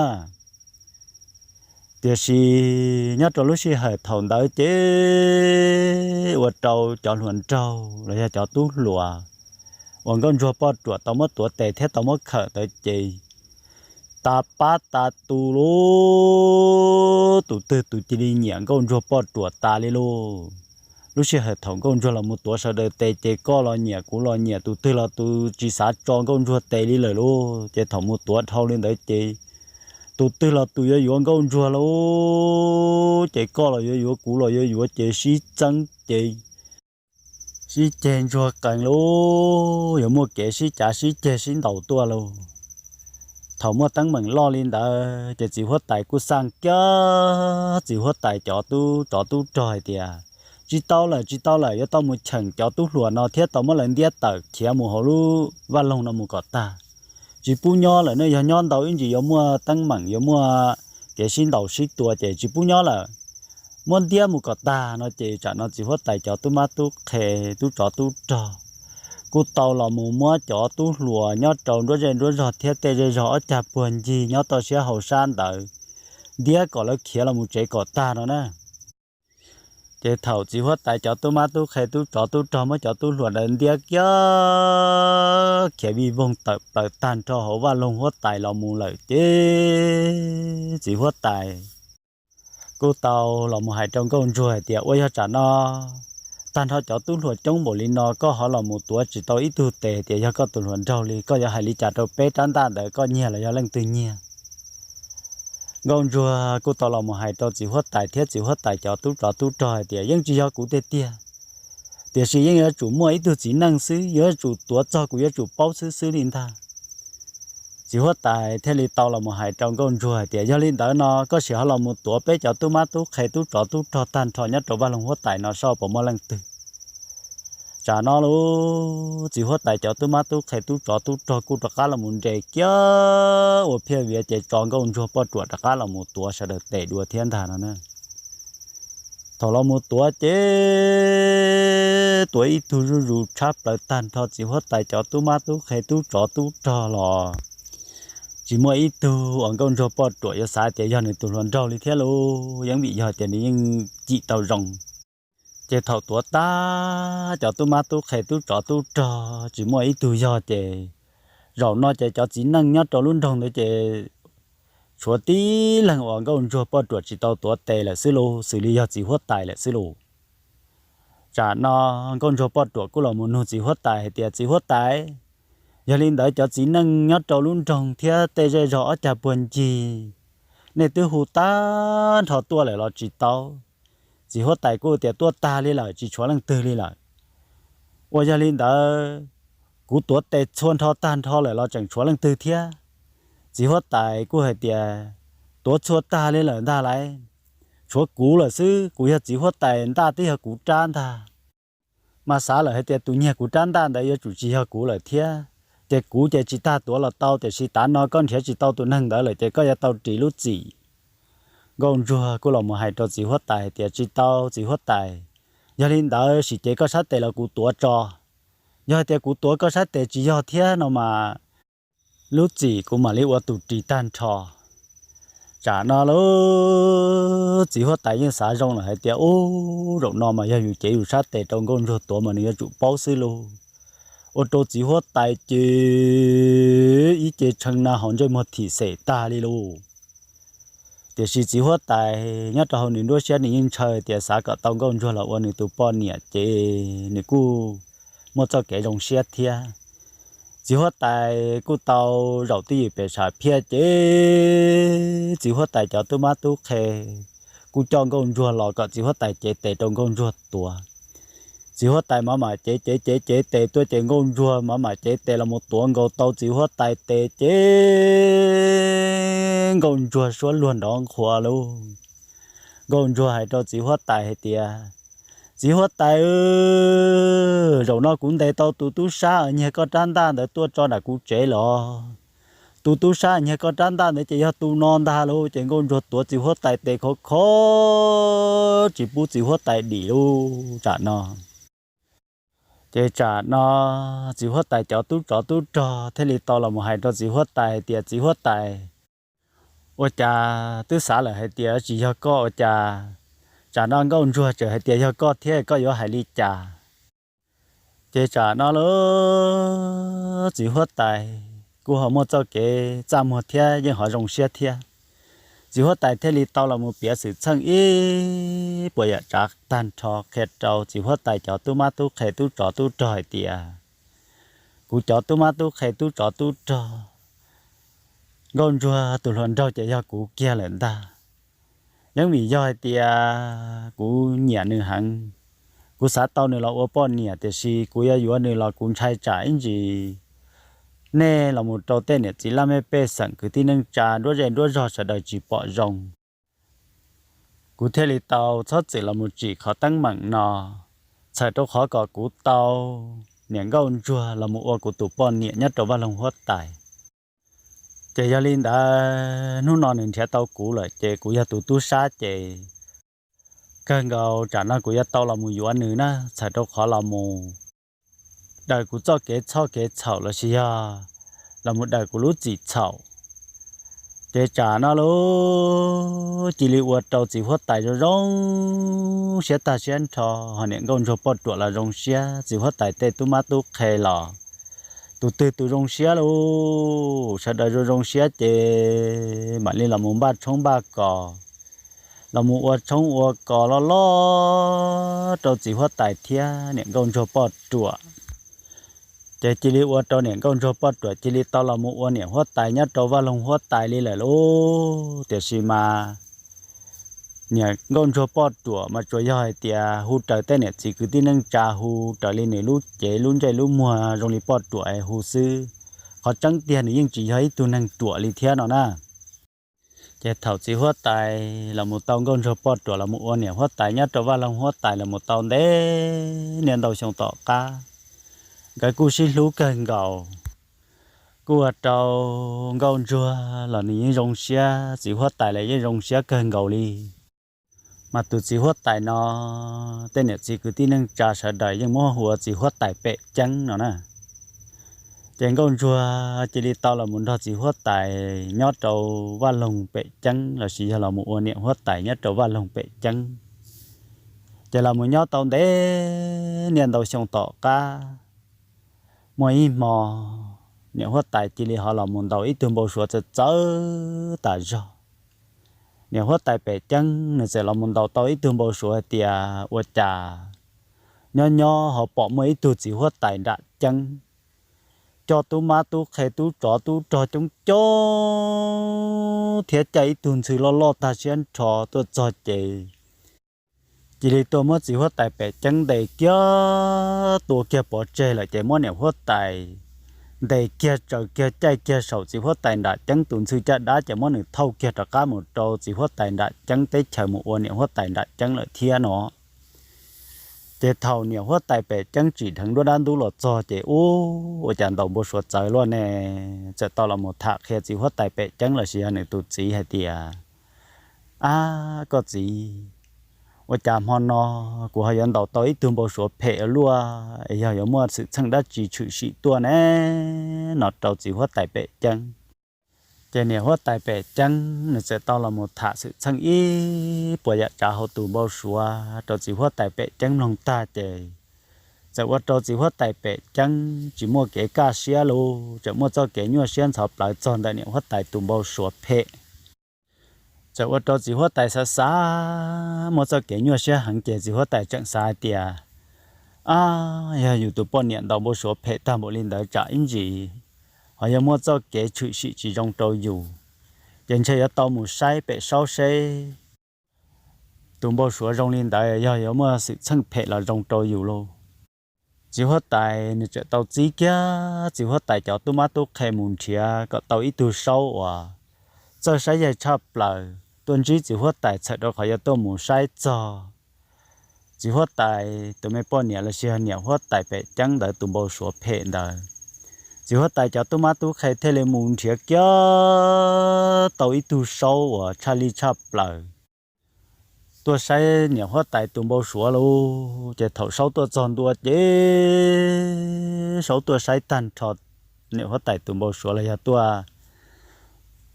Tiam sis nyob rau lub sij hawm thaum ntawd ces ua rau cov hluas nraug los yog cov tub hluas uas nkauj ntsuag poj ruam tau muab tuav tes thiab tau muab khawm ntawd ces tas pab tas tus lauj, tus twg tus cia li nyiam nkauj ntsuag poj ruam tas li lauj. Lub sij hawm thaum nkauj ntsuag los mus tuav sawv daws tes ces koj los nyiam kuv los nyiam, tus twg los tus tsis xav tso nkauj ntsuag tes li lawm lauj. Ces thaum mus tuav dhau li ntawd ces tus twg los tus yuav yuav nkauj ntsuag lauj, ces koj los yuav yuav kuv los yuav yuav ces sib txeeb ces sib ceg ntsuag qees lauj, yuav muaj kev sib cav sib ceg sib ntaus tuaj lauj. Thaum muaj teeb meem loj li ntawd ces txiv huab tais kuj xaj kiag txiv huab tais cov tub tsov tub rog hais tias, tsis tau lawm, tsis tau lawm, yuav tau mus cheem cov tub hluas no thiab tau muab lawv ntiab tawm khiav mus hauv lub vaj loog no mus kom tag. Tsis pub nyob lawm ne, yog nyob ntau ib ntsis yuav muaj teeb meem, yuav muaj kev sib ntaus sib tua ces tsis pub nyob lawm, muab ntiab mus kom tag no ces tsam no txiv huab tais cov tub mab tub qhe tub tsov tub rog kuj tau los mus muab cov tub hluas nyob rau nruab zej nruab zog thiab tej zej zog ob cag puag ncig nyob toj siab hauv sab ntawd ntiab kom lawv khiav los mus tsev kom tag no na. Ces thaum txiv huab tais cov tub mab tub qhe tub tsov tub rog muab cov tub hluas ntawd ntiab kiag khiav vij voog tawm plaws tag nrho hauv vaj loog huab tais los mus lawm ces txiv huab tais kuj tau los mus hais rau nkauj ntsuag hais tias, ua yog tsam no tag nrho cov tub hluas coob npaum li no koj ho los mus tuav tsis tau ib tug tes tias yog koj tus hluas nraug li, koj yuav hais li cas rau peb rab ntaj ntawd, koj nyiag los yog leej twg nyiag? Nkauj ntsuag kuj tau los mus hais rau txiv huab tais thiab txiv huab tais cov tub tsov tub rog hais tias, yeej tsis yog kuv tiag tiag, tiam sis yeej yuav tsum muaj ib tug txiv neej xwb, yuav tsum tuav txog kuv yuav tsum paub xwb xwb li ntag. Txiv huab tais thiaj li tau los mus hais rau nkauj ntsuag hais tias, yog li ntawd no koj sim ho los mus tuav peb cov tub mab tub qhe tub tsov tub rog tag nrho nyob rau vaj loog huab tais no soj puas muaj leej twg. Tsam no lub txiv huab tais cov tub mab tub qhe tub tsov tub rog kuj rov qab los mus nres kiag ua phiaj viav ces tso nkauj ntsuag poj ruam rov qab los mus tuav sawv daws tes dua thiab ntag no na. Thaum los mus tuav ces tuav ib tug zuj zus tshab plaws tag nrho txiv huab tais cov tub mab tub qhe tub tsov tub rog los tsis muaj ib tug uas nkauj ntsuag poj ruam yuav xav tias yog nws tus hluas nraug li thiab lauj, yeej vim yog tias nws yeej cim tau zoo. Ces thaum tuav tag cov tub mab tub qhe tub tsov tub rog tsis muaj ib tug yog ces zaum no ces cov txiv neej nyob rau lub nroog ntawd ces tshuav tib leeg uas nkauj ntsuag poj ruam tsis tau tuav tes lawm xwb lauj, xws li yog txiv huab tais lawm xwb lauj. Tsam no nkauj ntsuag poj ruam kuj los mus nug txiv huab tais hais tias, txiv huab tais, yog li ntawd cov txiv neej nyob rau lub nroog thiab tej zej zog ob cag puag ncig nej twb hu tag nrho tuaj lawm los tsis tau? Txiv huab tais kuj tias, tuaj tag li lawm, tsis tshuav leej twg li lawm. Ua yog li ntawd kuv tuav tes txhua nrho tag nrho lawm los tseem tshuav leej twg thiab? Txiv huab tais kuj hais tias, tuav txhua tag li lawm ntag lauj, tshuav kuv lawm xwb, kuv yog txiv huab tais ntaj twb yog kuv rab ntag. Mas xav lawm hais tias tus nyiag kuv rab ntaj ntawd yuav tsum tsis yog kuv lawm thiab, ces kuv ces tsis tag tuav los tau, tiam sis tav no koj nrhiav tsis tau tus neeg ntawd lawm ces koj yuav tau ris lub txim. Nkauj ntsuag kuj los mus hais rau txiv huab tais hais tias, tsis tau txiv huab tais, yog li ntawd sim cev koj sab tes los kuv tuav tso. Yog hais tias kuv tuav koj sab tes tsis yog thiab no mas lub txim kuv mam li ua tus ris tag nrho. Tsam no lub txiv huab tais yeej xav zoo lawm hais tias, ub, zaum no mas yog yus cev yus sab tes rau nkauj ntsuag tuav mas nws yuav tsum paub xwb lauj. Ua rau txiv huab tais ces ib ce tshee na hauv ntsej muag thim xem tag li lauj. Tiam sis txiv huab tais nyob rau hauv nws nruab siab nws yeej ntshaw tias xav kom tau nkauj ntsuag los ua nws tus poj niam ces nws kuj muaj txoj kev zoo siab thiab. Txiv huab tais kuj tau zaum twj ywm pem sam phiaj ces txiv huab tais cov tub mab tub qhe kuj coj nkauj ntsuag los kom txiv huab tais cev tes rau nkauj ntsuag tuav. Txiv huab tais mam mam cev cev cev cev tes tuaj ces nkauj ntsuag mam mam cev tes los mus tuav nkaus tau txiv huab tais tes ces nkauj ntsuag suab luag nrov nqhuav lauj. Nkauj ntsuag hais rau txiv huab tais hais tias, txiv huab tais, zaum no kuv ntes tau tus tub sab nyiag koj rab ntaj ntawd tuaj tso nram kuv tsev los. Tus tub sab nyiag koj rab ntaj ntawd ces yog tus no ntag lauj. Ces nkauj ntsuag tuav txiv huab tais tes khov kho tsis pub txiv huab tais dim lauj. Tsam no ces tsam no txiv huab tais cov tub tsov tub rog thiaj li tau los mus hais rau txiv huab tais hais tias, txiv huab tais, ua cas twb xav lawm hais tias tsis yog koj ua cas tsam no nkauj ntsuag tseem hais tias yog koj thiab, koj yuav hais li cas? Ces tsam no lub txiv huab tais kuj ho muaj txoj kev txaj muag thiab yeej ho zoo siab thiab. Txiv huab tais thiaj li tau los mus piav xwm txheej ib puas yam tsav tag nrho qhia rau txiv huab tais cov tub mab tub qhe tub tsov tub rog hais tias, kuv cov tub mab tub qhe tub tsov tub rog, nkauj ntsuag tus hluas nraug ces yog kuv kiag lawm ntag. Yeej vim yog hais tias kuv nyiam nws heev, kuv xav tau nws los ua poj niam, tiam sis kuv yuav yuav nws los kuv ntshai tsam ib ntsis nej los mus rau tej niam txiv laj mej pej xeem kwv tij neej tsa nruab zej nruab zog sawv daws tsis pom zoo. Kuv thiaj li tau txhob txwm los mus tsim qhov teeb meem no, txhawm rau qhov kom kuv tau niam nkauj ntsuag los mus ua kuv tus poj niam nyob rau vaj loog huab tais. Ces yog li ntawd hnub no nws nrhiav tau kuv lawm ces kuv yog tus tub sab ces kawg nkaus tsam no kuv yuav tau los mus yuav nws na, txhawm rau qhov los mus daws kuv txoj kev txhoj kev txhaum los sis yog los mus daws kuv lub txim txhaum. Ces tsam no lub cia li ua rau txiv huab tais zoo zoo siab tag siab nrho, ho niam nkauj ntsuag poj ruam los zoo siab, txiv huab tais tej tub mab tub qhe los tus twg tus zoo siab lauj, sawv daws zoo zoo siab ces mam li los mus npaj tshoob npaj kos, los mus ua tshoob ua kos loj loj rau txiv huab tais thiab niam nkauj ntsuag poj ruam. Ces cia li ua rau niam nkauj ntsuag poj ruam cia li tau los mus ua niam huab tais nyob rau vaj loog huab tais li lawm lauj. Tiam sis mas niam nkauj ntsuag poj ruam mas tsuas yog hais tias hu raws tej niam txiv kwv tij neej tsa hu raws li nws lub cev lub ntsej lub muag zoo li poj ruam es hu xwb. Qhov tseeb tiag nws yeej tsis yog ib tug neeg ruam li thiab no na. Ces thaum txiv huab tais los mus tau nkauj ntsuag poj ruam los mus ua niam huab tais nyob rau vaj loog huab tais los mus tau ntev niaj ntau xyoo tom qab, nkawd kuj sib hlub kawg nkaus. Kuj ua rau nkauj ntsuag los nws yeej zoo siab, txiv huab tais los yeej zoo siab kawg nkaus li. Mas tus txiv huab tais no tej niam txiv kwv tij neej tsa sawv daws yeej muab hu ua txiv huab tais pem ceeb no na. Ces nkauj ntsuag cia li tau los mus nrog txiv huab tais nyob rau vaj loog pem ceeb los sis yog los mus ua niam huab tais nyob rau vaj loog pem ceeb. Ces los mus nyob tau ntev niaj ntau xyoo tom qab, muaj ib hmo niam huab tais cia li ho los mus ntaus ib tug npau suav txawv txawv tas zog. Niam huab tais pem ceeb nws txawm los mus ntaus tau ib tug npau suav hais tias ua cas nyob nyob ho pom muaj ib tug txiv huab tais nram ceeb coj tub mab tub qhe tub tsov tub rog coob coob thiab caij ib tug ntxhw loj loj tag siab nrho tuaj txog ces cia li tuaj muab txiv huab tais pem ceeb ntes kiag tua kiag pov tseg lawm ces muab niam huab tais ntes kiag tsaws kiag caij kiag saum txiv huab tais nram ceeb tus ntxhw caj dab ces muab nws thauj kiag rov qab mus rau txiv huab tais nram ceeb teb chaws mus ua niam huab tais nram ceeb lawm thiab no. Ces thaum niam huab tais pem ceeb tsim dheev nruab dab ntub los txog ces ub ua cas ntaus npau suav txawv luaj ne, txawm tau los mus tham qhia txiv huab tais pem ceeb los sis yog nws tus txiv hais tias, Ab koj txiv, ua cas hmo no kuv ho yuav ntaus tau ib tug npau suav phem luaj es yog yuav muaj xwm txheej dab tsi tshwm sim tuaj ne, no rau txiv huab tais pem ceeb. Ces niam huab tais pem ceeb nws txawm tau los mus tham xwm txheej ib puas yam tsav hauv tus npau suav rau txiv huab tais pem ceeb mloog tag ces txawm ua rau txiv huab tais pem ceeb tsis muaj kev kaj siab lug, txawm muaj txoj kev nyuaj siab ntxhov plawv txog ntawm niam huab tais tus npau suav phem. Txawm ua rau txiv huab tais xav xav muaj txoj kev nyuaj siab heev ces txiv huab tais tseem xav hais tias, Ab, yog yus tus poj niam ntaus npau suav phem tag npaum li ntawd tsam ib ntsis ho yog muaj txoj kev tshwm sim tsis zoo rau yus, ces ntshe yuav tau mus saib pem saub seb tus npau suav zoo li ntawd yog yuav muaj xwm txheej phem los zoo rau yus lauj. Txiv huab tais nws txawm tau txib kiag txiv huab tais cov tub mab tub qhe mus nrhiav kom tau ib tug saub uas txawj saib yaig tshaj plaws tuaj ntsib txiv huab tais txhawm rau qhov yuav tuaj mus saib txog txiv huab tais tus me poj niam los sis niam huab tais pem ceeb ntawd tus npau suav phem ntawd. Txiv huab tais cov tub mab tub qhe thiaj li mus nrhiav kiag tau ib tug saub uas tshaj li tshaj plaws tuaj saib niam huab tais tus npau suav lauj. Ces thaum saub tuaj txog ntua ces saub tuaj saib tag nrho niam huab tais tus npau suav los yog tuaj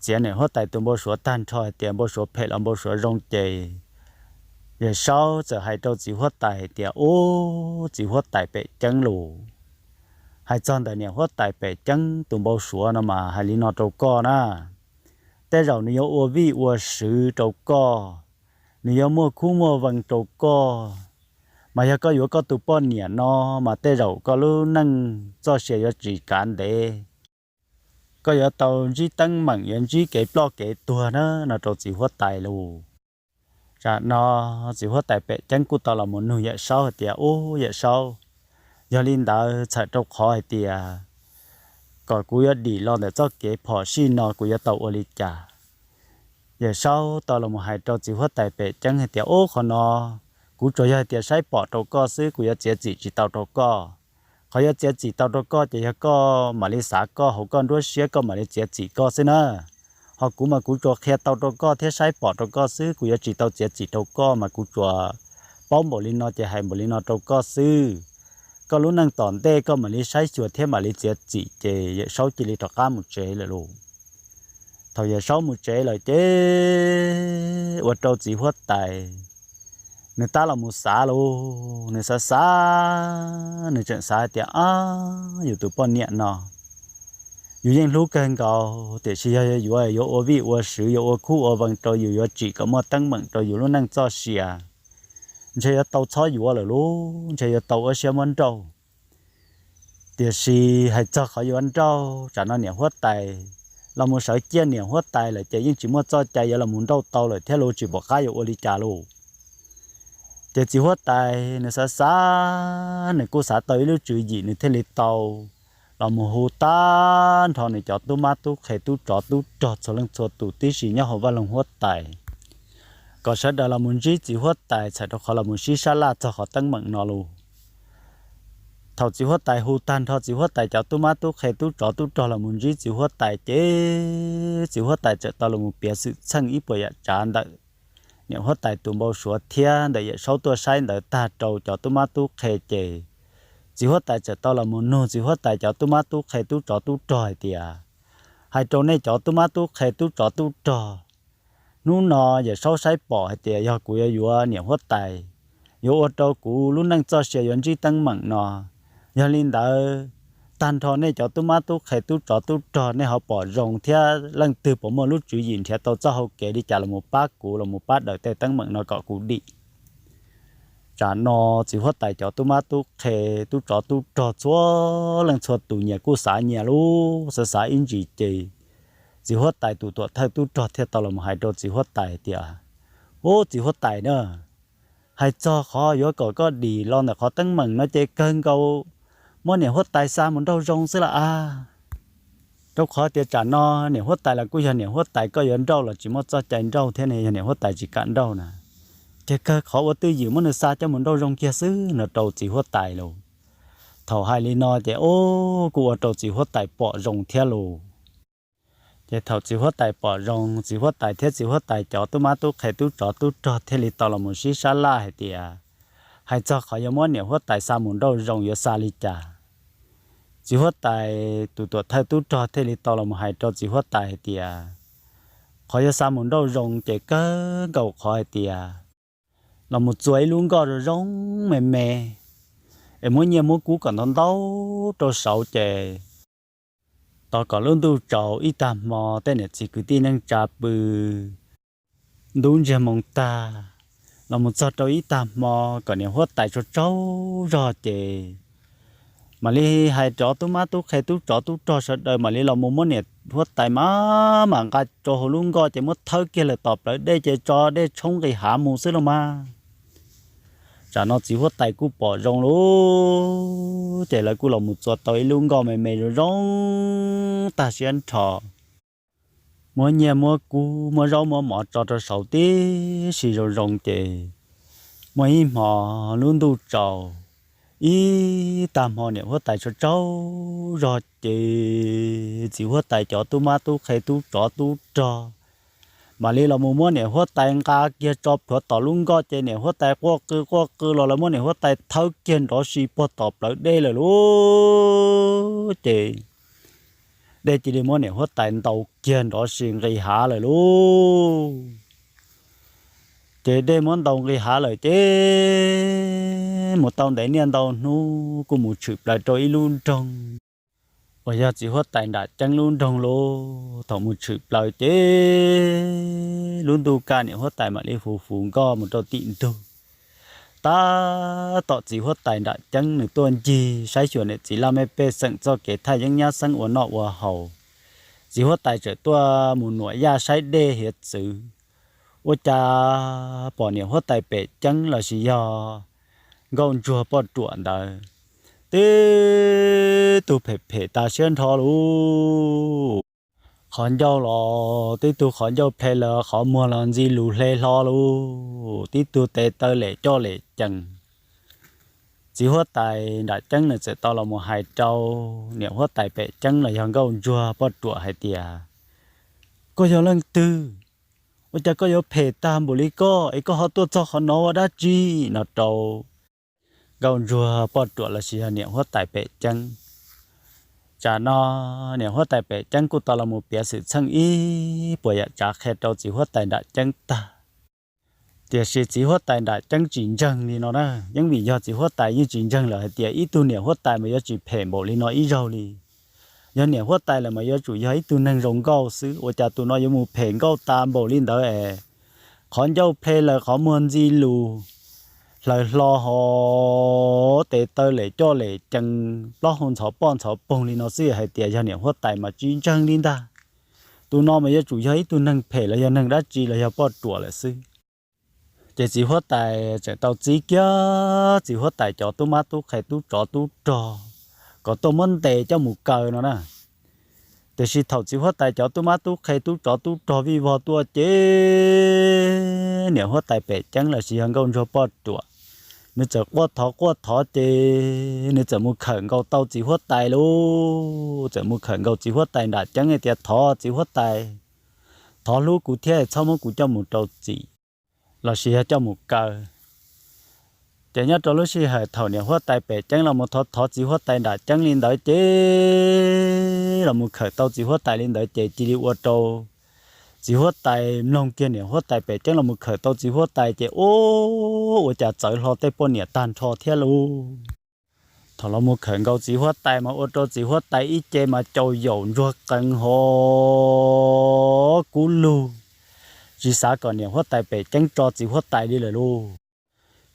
txiav niam huab tais tus npau suav tag nrho hais tias npau suav phem los npau suav zoo ces yawm saub txawm hais rau txiv huab tais hais tias, Ub, txiv huab tais pem ceeb lauj, hais txog ntawm niam huab tais pem ceeb tus npau suav no mas hais li no rau koj na, tej zaum nws yuav ua vij ua sw rau koj, nws yuav muaj khub muaj vees rau koj, mas yog koj yuav koj tus poj niam no mas tej zaum koj lub neej txoj sia yuav tsis kav ntev, koj yuav tau ntsib teeb meem yuav ntsib kev ploj kev tuag na, no rau txiv huab tais lauj. Tsam no txiv huab tais pem ceeb kuj tau los mus nug yawm saub hais tias, Ub, yawm saub, yog li ntawd txhawm rau qhov hais tias kom kuv yuav dim los ntawm txoj kev phom sij no kuv yuav tau ua li cas? Yawm saub tau los mus hais rau txiv huab tais pem ceeb hais tias, Ub, qhov no kuv tsuas yog hais tias saib pom rau koj xwb, kuv yuav txiav txim tsis tau rau koj. Qhov yuav txiav txim tau rau koj ces yog koj mam li xav koj hauv koj nruab siab, koj mam li txiav txim koj xwb na. Ho kuv mas kuv tsuas qhia tau rau koj thiab saib pom rau koj xwb, kuv yuav tsis tau txiav txim rau koj, mas kuv tsuas paub npaum li no ces hais npaum li no rau koj xwb. Koj lub neej tom ntej koj mam li saib xyuas thiab mam li txiav txim. Ces Yawm Saub cia li rov qab mus tsev lawm lauj. Thaum Yawm Saub mus tsev lawm ces ua rau txiv huab tais nws tab los mus xav lauj, nws xav xav, nws tseem xav hais tias, Ab, yus tus poj niam no yus yeej hlub kawg nkaus, tiam sis yog yuav, yuav ua vij ua sw, yuav ua khuj ua vees rau yus, yuav tsim kom muaj teeb meem rau yus lub neej txoj sia, ntshe yuav tau txhob yuav lawm lauj, ntshe yuav tau ua siab muab nrauj. Tiam sis hais txog qhov yuav nrauj, tsam no niam huab tais los mus sawv ciaj niam huab tais lawm ces yeej tsis muaj txoj cai yuav los mus nrauj tau lawm thiab lauj, tsis pom qab yuav ua li cas lauj. Ces txiv huab tais nws xav xav, nws kuj xav tau ib lub tswv yim, nws thiaj li tau los mus hu tag nrho nws cov tub mab tub qhe tub tsov tub rog txhua leej txhua tus tib si nyob hauv vaj loog huab tais kom sawv daws los mus ntsib txiv huab tais txhawm rau qhov los mus sib sab laj txog qhov teeb meem no lauj. Thaum txiv huab tais hu tag nrho txiv huab tais cov tub mab tub qhe tub tsov tub rog los mus ntsib txiv huab tais ces txiv huab tais txawm tau los mus piav xwm txheej ib puas yam tsav ntawm niam huab tais tus npau suav thiab ntawm Yawm Saub tuaj saib ntawd tag rau cov tub mab tub qhe ces txiv huab tais txawm tau los mus nug txiv huab tais cov tub mab tub qhe tub tsov tub rog hais tias, Hais rau nej cov tub mab tub qhe tub tsov tub rog, hnub no Yawm Saub saib pom hais tias yog kuv yuav yuav niam huab tais, yuav ua rau kuv lub neej txoj sia yuav ntsib teeb meem no. Yog li ntawd, tag nrho nej cov tub mab tub qhe tub tsov tub rog nej ho pom zoo thiab leej twg puas muaj lub tswv yim nrhiav tau txoj hau kev li cas los mus pab kuv, los mus pab daws tej teeb meem no kom kuv dim. Tsam no txiv huab tais cov tub mab tub qhe tub tsov tub rog txhua leej txhua tus nyias kuj xav nyias lub xav xav ib ntsis ces txiv huab tais tus tuam thawj tub rog thiaj tau los hais rau txiv huab tais tias, Ub, txiv huab tais na, hais txog qhov yuav kom koj dim los ntawm qhov teeb meem no ces kawg nkaus muab niam huab tais xa mus nrauj zoo xwb lawm a. Rau qhov tias tsam no niam huab tais los kuj yog niam huab tais, koj yuav nrauj los tsis muaj txoj cai nrauj thiab ne, yog niam huab tais tsis kam nrauj na, ces kawg qhov ua twj ywm muab nws xa coj mus nrauj zoo kiag xwb no rau txiv huab tais lauj. Thaum hais li no ces ub, kuj ua rau txiv huab tais pom zoo thiab lauj. Ces thaum txiv huab tais pom zoo, txiv huab tais thiab txiv huab tais cov tub mab tub qhe tub tsov tub rog thiaj li tau los mus sib sab laj hais tias, Hais txog qhov yuav muab niam huab tais xa mus nrauj zoo yuav xa li cas? Txiv huab tais tus tuam thawj tub rog thiaj li tau los hais rau txiv huab tais hais tias, Qhov yuav xa mus nrauj zoo ces kawg nkaus qhov hais tias los mus txua ib lub nkoj zoo zoo me me, es muab nyiaj muab kub kom ntau ntau rau saud ces tos kom lub ntuj tsaus ib tag hmo, tej niam txiv kwv tij neej tsa pw ntub ntsiag moo tag, los mus txog rau ib tag hmo kom niam huab tais tsaug tsaug zog ces mam li hais rov tub mab tub qhe tub tsov tub rog sawv daws mam li los mus muab niam huab tais mas mam nqa rau hauv lub nkoj ces muab thawb kiag lawm tom plawv dej ces tso dej tshoob nqis hav mus xwb los mas. Tsam no txiv huab tais kuj pom zoo lawm ces lawv kuj los mus txua tau ib lub nkoj me me zoo zoo tag siab nrho, muab nyiaj muab kub muab zaub muab mov tso rau saud tib si zoo zoo ces muaj ib hmo lub ntuj tsaus ib tag hmo niam huab tais tsaug tsaug zog ces txiv huab tais cov tub mab tub qhe tub tsov tub rog mam li los mus muab niam huab tais nqa kiag tso plhuav tom lub nkoj ces niam huab tais quaj qw quaj qw los lawv muab niam huab tais thawb kiag nrov si puag tom plawv dej lawm lauj. Ces dej cia li muab niam huab tais ntaus kiag nrov si nqis hav lawm lauj. Ces dej muab ntaus nqis hav lawm ces mus tau ntev niaj ntau hnub kuj mus tshwm plaws rau ib lub nroog uas yog txiv huab tais nram ceeb lub nroog lauj. Thaum mus tshwm plaws ces lub ntuj kaj niam huab tais mam li hu hu nkoj mus rau tim ntug. Tab tom txiv huab tais nram ceeb nws tuaj ncig saib xyuas niam txiv laj mej pej xeem txoj kev thaj yeeb nyab xeeb ua noj ua haus, txiv huab tais txawm tuaj mus nuam yaj saib dej hiav txwv, ua cas pom niam huab tais pem ceeb los sis yog nkauj ntsuag poj ruam ntawd tib tug phem phem tas siab nrho lauj. Qhov ncauj los tib tug qhov ncauj ple lawm, qhov muag los ntxi lus hle hlo lauj, tib tug tes taw lem coj lem cees. Txiv huab tais nram ceeb nws txawm tau los mus hais rau niam huab tais pem ceeb los yog nkauj ntsuag poj ruam hais tias, koj yog leej twg? Ua cas koj yuav phem tag npaum li koj es koj ho tuaj txog qhov no ua dab tsi? No rau nkauj ntsuag poj ruam los sis yog niam huab tais pem ceeb. Tsam no niam huab tais pem ceeb kuj tau los mus piav xwm txheej ib puas yam tsav qhia rau txiv huab tais nram ceeb tag. Tiam sis txiv huab tais nram ceeb tsis ntseeg li no na, yeej vim yog txiv huab tais yeej tsis ntseeg lawm hais tias ib tug niam huab tais mas yuav tsis phem npaum li no ib zaug li. Yog niam huab tais lawm mas yuav tsum yog ib tug neeg zoo nkauj xwb, ua cas tus no yuav mus phem nkauj tas npaum li ntawd es qhov ncauj ple lawm qhov muag ntxi lus, hlaws hlo hov tes taw lem coj lem cees, plaub hau ntxhov poj ntxhov poog li no xwb hais tias yog niam huab tais mas tsis ntseeg li ntag. Tus no mas yuav tsum yog ib tug neeg phem los yog neeg dab tsi los yog poj ruam lawm xwb. Ces txiv huab tais tseem tau txib kiag txiv huab tais cov tub mab tub qhe tub tsov tub rog kom tuaj muab ntes coj mus kaw no na. Tiam sis thaum txiv huab tais cov tub mab tub qhe tub tsov tub rog vij vog tuaj ces niam huab tais pem ceeb los sis yog nkauj ntsuag poj ruam, nws txawm quaj thov quaj thov ces nws txawm mus khawm nkaus tau txiv huab tais lauj, txawm mus khawm nkaus txiv huab tais nram ceeb hais tias, thov txiv huab tais, thov hlub kuv thiab txhob muab kuv coj mus rau txim los sis yog coj mus kaw. Ces nyob rau lub sij hawm thaum niam huab tais pem ceeb los mus thov thov txiv huab tais nram ceeb li ntawd ces los mus khawm tau txiv huab tais li ntawd ces cia li ua rau txiv huab tais mloog kiag niam huab tais pem ceeb los mus khawm tau txiv huab tais ces ua, ua cas txawv hlo tej poj niam tag nrho thiab lauj. Thaum los mus khawm nkaus txiv huab tais mas ua rau txiv huab tais ib ce mas caus yaum ntsuag qees hov kub lug, tsis xav kom niam huab tais pem ceeb tso txiv huab tais li lawm lauj.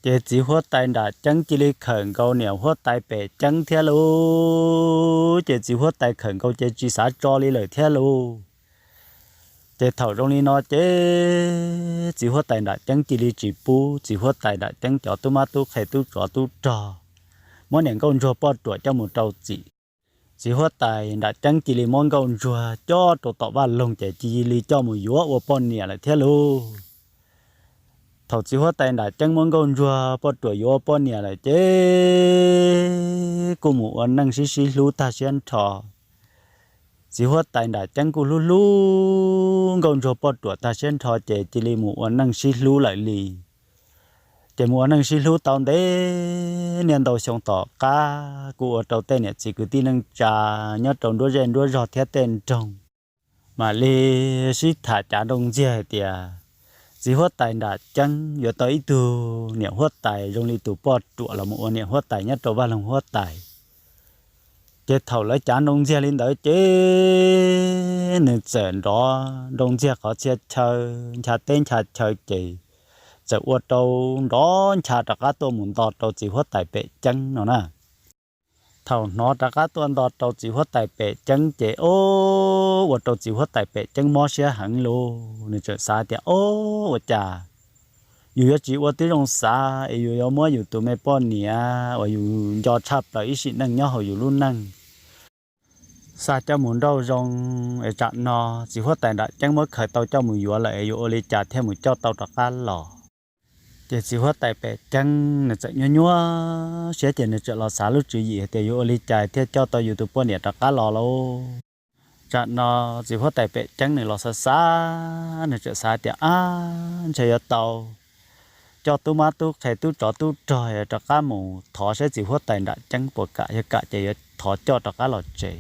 Ces txiv huab tais nram ceeb cia li khawm nkaus niam huab tais pem ceeb thiab lauj. Ces txiv huab tais khawm nkaus ces tsis xav tso li lawm thiab lauj. Ces thaum zoo li no ces txiv huab tais nram ceeb cia li tsis pub txiv huab tais nram ceeb cov tub mab tub qhe tub tsov tub rog muab niam nkauj ntsuag poj ruam coj mus rau txim. Txiv huab tais nram ceeb cia li muab nkauj ntsuag coj rau tom vaj loog ces cia li coj mus yuav ua poj niam lawm thiab lauj. Thaum txiv huab tais nram ceeb muab nkauj ntsuag poj ruam yuav ua poj niam lawm ces kuj mus ua neej sib sib hlub tag siab nrho. Txiv huab tais nram ceeb kuj hlub hlub nkauj ntsuag poj ruam tag siab nrho ces cia li mus ua neej sib hlub lawm li. Ces mus ua neej sib hlub tau ntev niaj ntau xyoo tom qab kuj ua rau tej niam txiv kwv tij neej tsa nyob rau nruab zej nruab zog thiab tej nroog mam li sib tham cav nroo ntxiag hais tias txiv huab tais nram ceeb yuav tau ib tug niam huab tais zoo li tus poj ruam los mus ua niam huab tais nyob rau vaj loog huab tais. Ces thaum lawv cav nroo ntxiag li ntawd ces nws txawm nrov nroo ntxiag qhov txhia chaw, ncha teb ncha chaw ces txawm ua rau nrov ncha rov qab tuaj mus nto rau txiv huab tais pem ceeb no na. Thaum hnov rov qab tuaj nto rau txiv huab tais pem ceeb ces o, ua rau txiv huab tais pem ceeb mob siab heev lauj. Nws txawm xav tias o, ua cas yus yuav tsis ua tib zoo xav es yus yuav muab yus tus me poj niam uas yus nco tshaj plaws ib sim neej nyob hauv yus lub neej xa coj mus nrauj zoo es tsam no txiv huab tais nram ceeb muab khaws tau coj mus yuav lawm es yuav ua li cas thiaj mus coj tau rov qab los. Ces txiv huab tais pem ceeb nws txawm nyuaj nyuaj siab ces nws txawm los xav lub tswv yim hais tias yuav ua li cas thiaj coj tau yus tus poj niam rov qab los lauj. Tsam no txiv huab tais pem ceeb nws los xav xav, nws txawm xav tias ab, ntshe yuav tau coj tub mab tub qhe tub tsov tub rog rov qab mus thov saib txiv huab tais nram ceeb puas kam, yog kam ces yuav thov coj rov qab los tsev.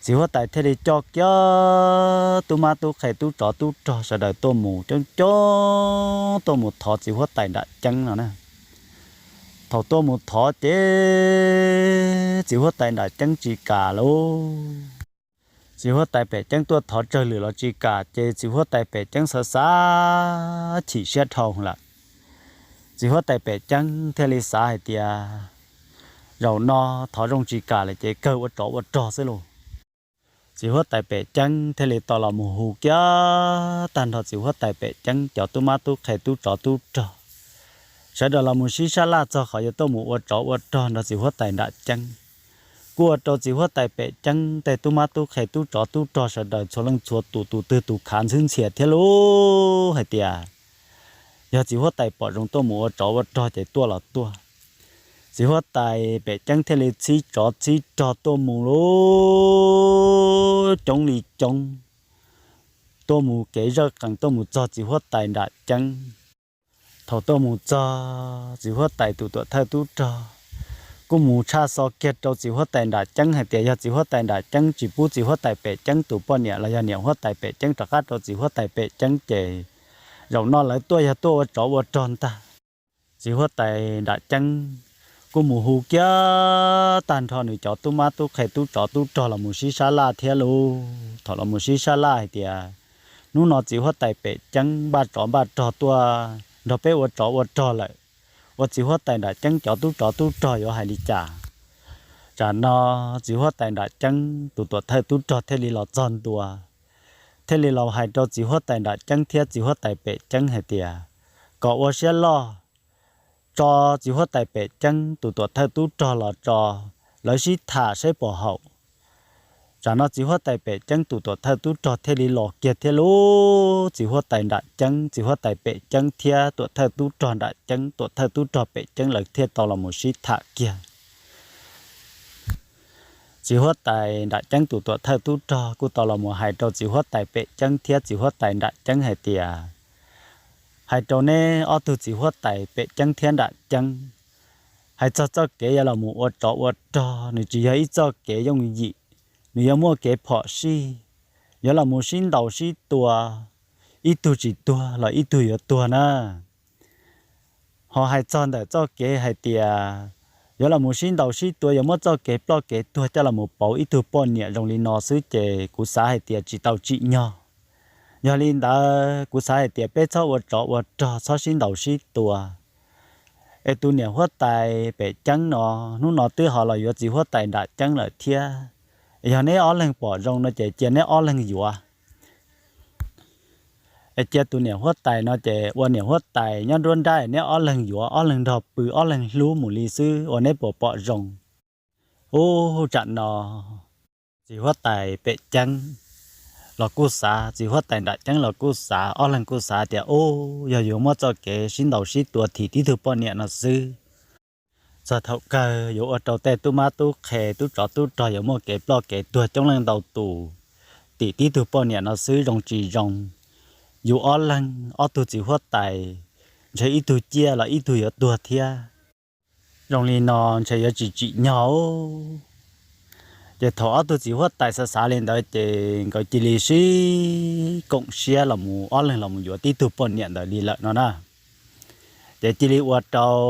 Txiv huab tais thiaj li coj kiag tub mab tub qhe tub tsov tub rog sawv daws tuaj mus coob coob tuaj mus thov txiv huab tais nram ceeb no na. Thaum tuaj mus thov ces txiv huab tais nram ceeb tsis kam lauj. Txiv huab tais pem ceeb tuaj thov tsawg lwm los tsis kam ces txiv huab tais pem ceeb xav xav chim siab dhau lawm. Txiv huab tais pem ceeb thiaj li xav hais tias zaum no thov zoo tsis kam lawm ces kawg ua tsov ua rog xwb lauj. Txiv huab tais pem ceeb thiaj li tau los mus hu kiag tag nrho txiv huab tais pem ceeb cov tub mab tub qhe tub tsov tub rog sawv daws los mus sib sab laj txog qhov yuav tuaj mus ua tsov ua rog nrog txiv huab tais nram ceeb. Kuj ua rau txiv huab tais pem ceeb tej tub mab tub qhe tub tsov tub rog sawv daws txhua leej txhua tus tus twg tus khav ntxhwb ntxhias thiab lauj hais tias yog txiv huab tais pom zoo tuaj mus ua tsov ua rog ces tuaj los tuaj. Txiv huab tais pem ceeb thiaj li txhib tsov txhib rog tuaj mus lub coob li coob, tuaj mus kev zawj qees tuaj mus txog txiv huab tais nram ceeb. Thaum tuaj mus txog, txiv huab tais tus tuam thawj tub rog kuj mus tshaj xo kiag rau txiv huab tais nram ceeb hais tias yog txiv huab tais nram ceeb tsis pub txiv huab tais pem ceeb tus poj niam los yog niam huab tais pem ceeb rov qab rau txiv huab tais pem ceeb ces zaum no lawv tuaj yog tuaj ua tsov ua rog ntag. Txiv huab tais nram ceeb kuj mus hu kiag tag nrho nws cov tub mab tub qhe tub tsov tub rog los mus sib sab laj thiab lauj. Thaum los mus sib sab laj hais tias hnub no txiv huab tais pem ceeb npaj tsov npaj rog tuaj nrog peb ua tsov ua rog lawm, ua txiv huab tais nram ceeb cov tub tsov tub rog yuav hais li cas? Tsam no txiv huab tais nram ceeb tus tuam thawj tub rog thiaj li los txog ntua, thiaj li los hais rau txiv huab tais nram ceeb thiab txiv huab tais pem ceeb hais tias kom ua siab loj, tso txiv huab tais pem ceeb tus tuam thawj tub rog los tso, lawv sib tham saib puas haum. Tsam no txiv huab tais pem ceeb tus tuam thawj tub rog thiaj li los kiag thiab lauj. Txiv huab tais nram ceeb, txiv huab tais pem ceeb thiab tuam thawj tub rog nram ceeb, tuam thawj tub rog pem ceeb lawv thiaj tau los mus sib tham kiag. Txiv huab tais nram ceeb tus tuam thawj tub rog kuj tau los mus hais rau txiv huab tais pem ceeb thiab txiv huab tais nram ceeb hais tias, hais rau neb ob tug txiv huab tais pem ceeb thiab nram ceeb, hais txog txoj kev yuav los mus ua tsov ua rog nws tsis yog ib txoj kev yooj yim, nws yuav muaj kev phom sij, yuav los mus sib ntaus sib tua, ib tug tsis tuag los ib tug yuav tuag na. Ho hais txog ntawm txoj kev hais tias yuav los mus sib ntaus sib tua yuav muab txoj kev ploj kev tuag coj los mus pauv ib tug poj niam zoo li no xwb ces kuv xav hais tias tsis tau tsim nyog. Yog li ntawd kuv xav hais tias peb txhob ua tsov ua rog txhob sib ntaus sib tua. Es tus niam huab tais pem ceeb no hnub no twb ho los yuav txiv huab tais nram ceeb lawm thiab. Yog neb ob leeg pom zoo no ces cia neb ob leeg yuav. Es cia tus niam huab tais no ces ua niam huab tais nyob nruab nrab, neb ob leeg yuav ob leeg nrog pw ob leeg hlub mus li xwb ua neb puas pom zoo? Ub, tsam no txiv huab tais pem ceeb los kuj xav, txiv huab tais nram ceeb los kuj xav, ob leeg kuj xav tias ub, yog yuav muab txoj kev sib ntaus sib tua thim tib tug poj niam no xwb, txog thaum kawg yuav ua rau tej tub mab tub qhe tub tsov tub rog yuav muaj kev ploj kev tuag coob leej ntau tus, tim tib tug poj niam no xwb zoo tsis zoo? Yus ob leeg ob tug txiv huab tais, ntshe ib tug ciaj los ib tug yuav tuag thiab. Zoo li no ntshe yuav tsis tsim nyog. Ces thaum ob tug txiv huab tais xav xav li ntawd ces nkawd cia li sib koom siab los mus ob leeg los mus yuav tib tug poj niam ntawd li lawm no na. Ces cia li ua rau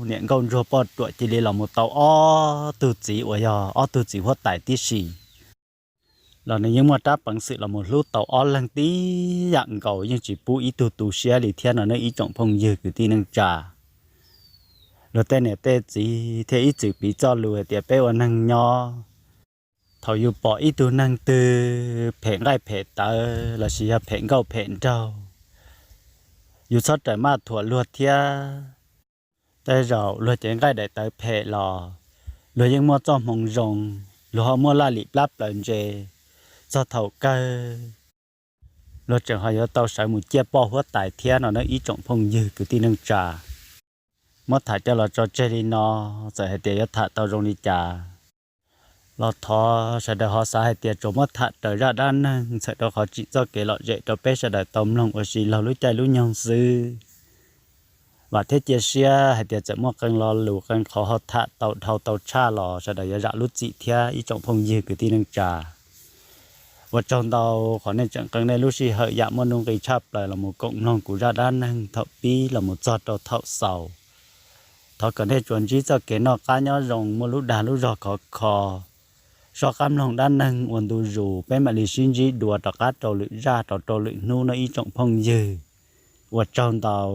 niam nkauj ntsuag poj ruam cia li los mus tau ob tug txiv uas yog ob tug txiv huab tais tib si. Los nws yeej muaj rab peev xwm los mus hlub tau ob leeg tib yam nkaus, yeej tsis pub ib tug tu siab li thiab no nawb ib tsoom phooj ywg kwv tij neej tsa. Luag tej niam tej txiv thiaj ib txwm piv txoj lus hais tias peb ua neeg nyob, thaum yus pom ib tug neeg twg phem nqaij phem tawv lossis yog phem nkauj phem nraug, yus txhob rawm maj thuam luag thiab. Tej zaum luag cev nqaij daim tawv phem los luag yeej muaj txoj hmoo zoo, luag ho muaj laj lim plab plaws ntse, txog thaum kawg luag tseem ho yuav tau sawv mus ciaj poj huab tais thiab no nawb ib tsoom phooj ywg kwv tij neej tsa. Muab tham coj los tso tseg li no, txawm hais tias yuav tham tau zoo li cas los thov sawv daws ho xav hais tias tsuas muab tham raws zaj dab neeg txhawm rau qhov tsim txoj kev lom zem rau peb sawv daws tau mloog ua si laug lub caij lub nyoog xwb. Vam thiab cia siab hais tias txawm muaj qee lo lus qee qhov ho tham tau dhau tau tshaj los sawv daws yuav zam lub txim thiab ib tsoom phooj ywg kwv tij neej tsa. Ua tsaug ntau qhov nej tseem qee nej lub sij hawm yam muaj nuj nqis tshaj plaws los mus koom mloog kuv zaj dab neeg thaum pib los mus txog rau thaum xaus. Thov kom nej tsuas ntsib txoj kev noj qab nyob zoo, muaj lub dag lub zog khov kho, soj qab mloog dab neeg ua ntu zus, peb mam li sib ntsib dua rov qab rau lwm zaj rau rau lwm hnub nawb ib tsoom phooj ywg. Ua tsaug ntau.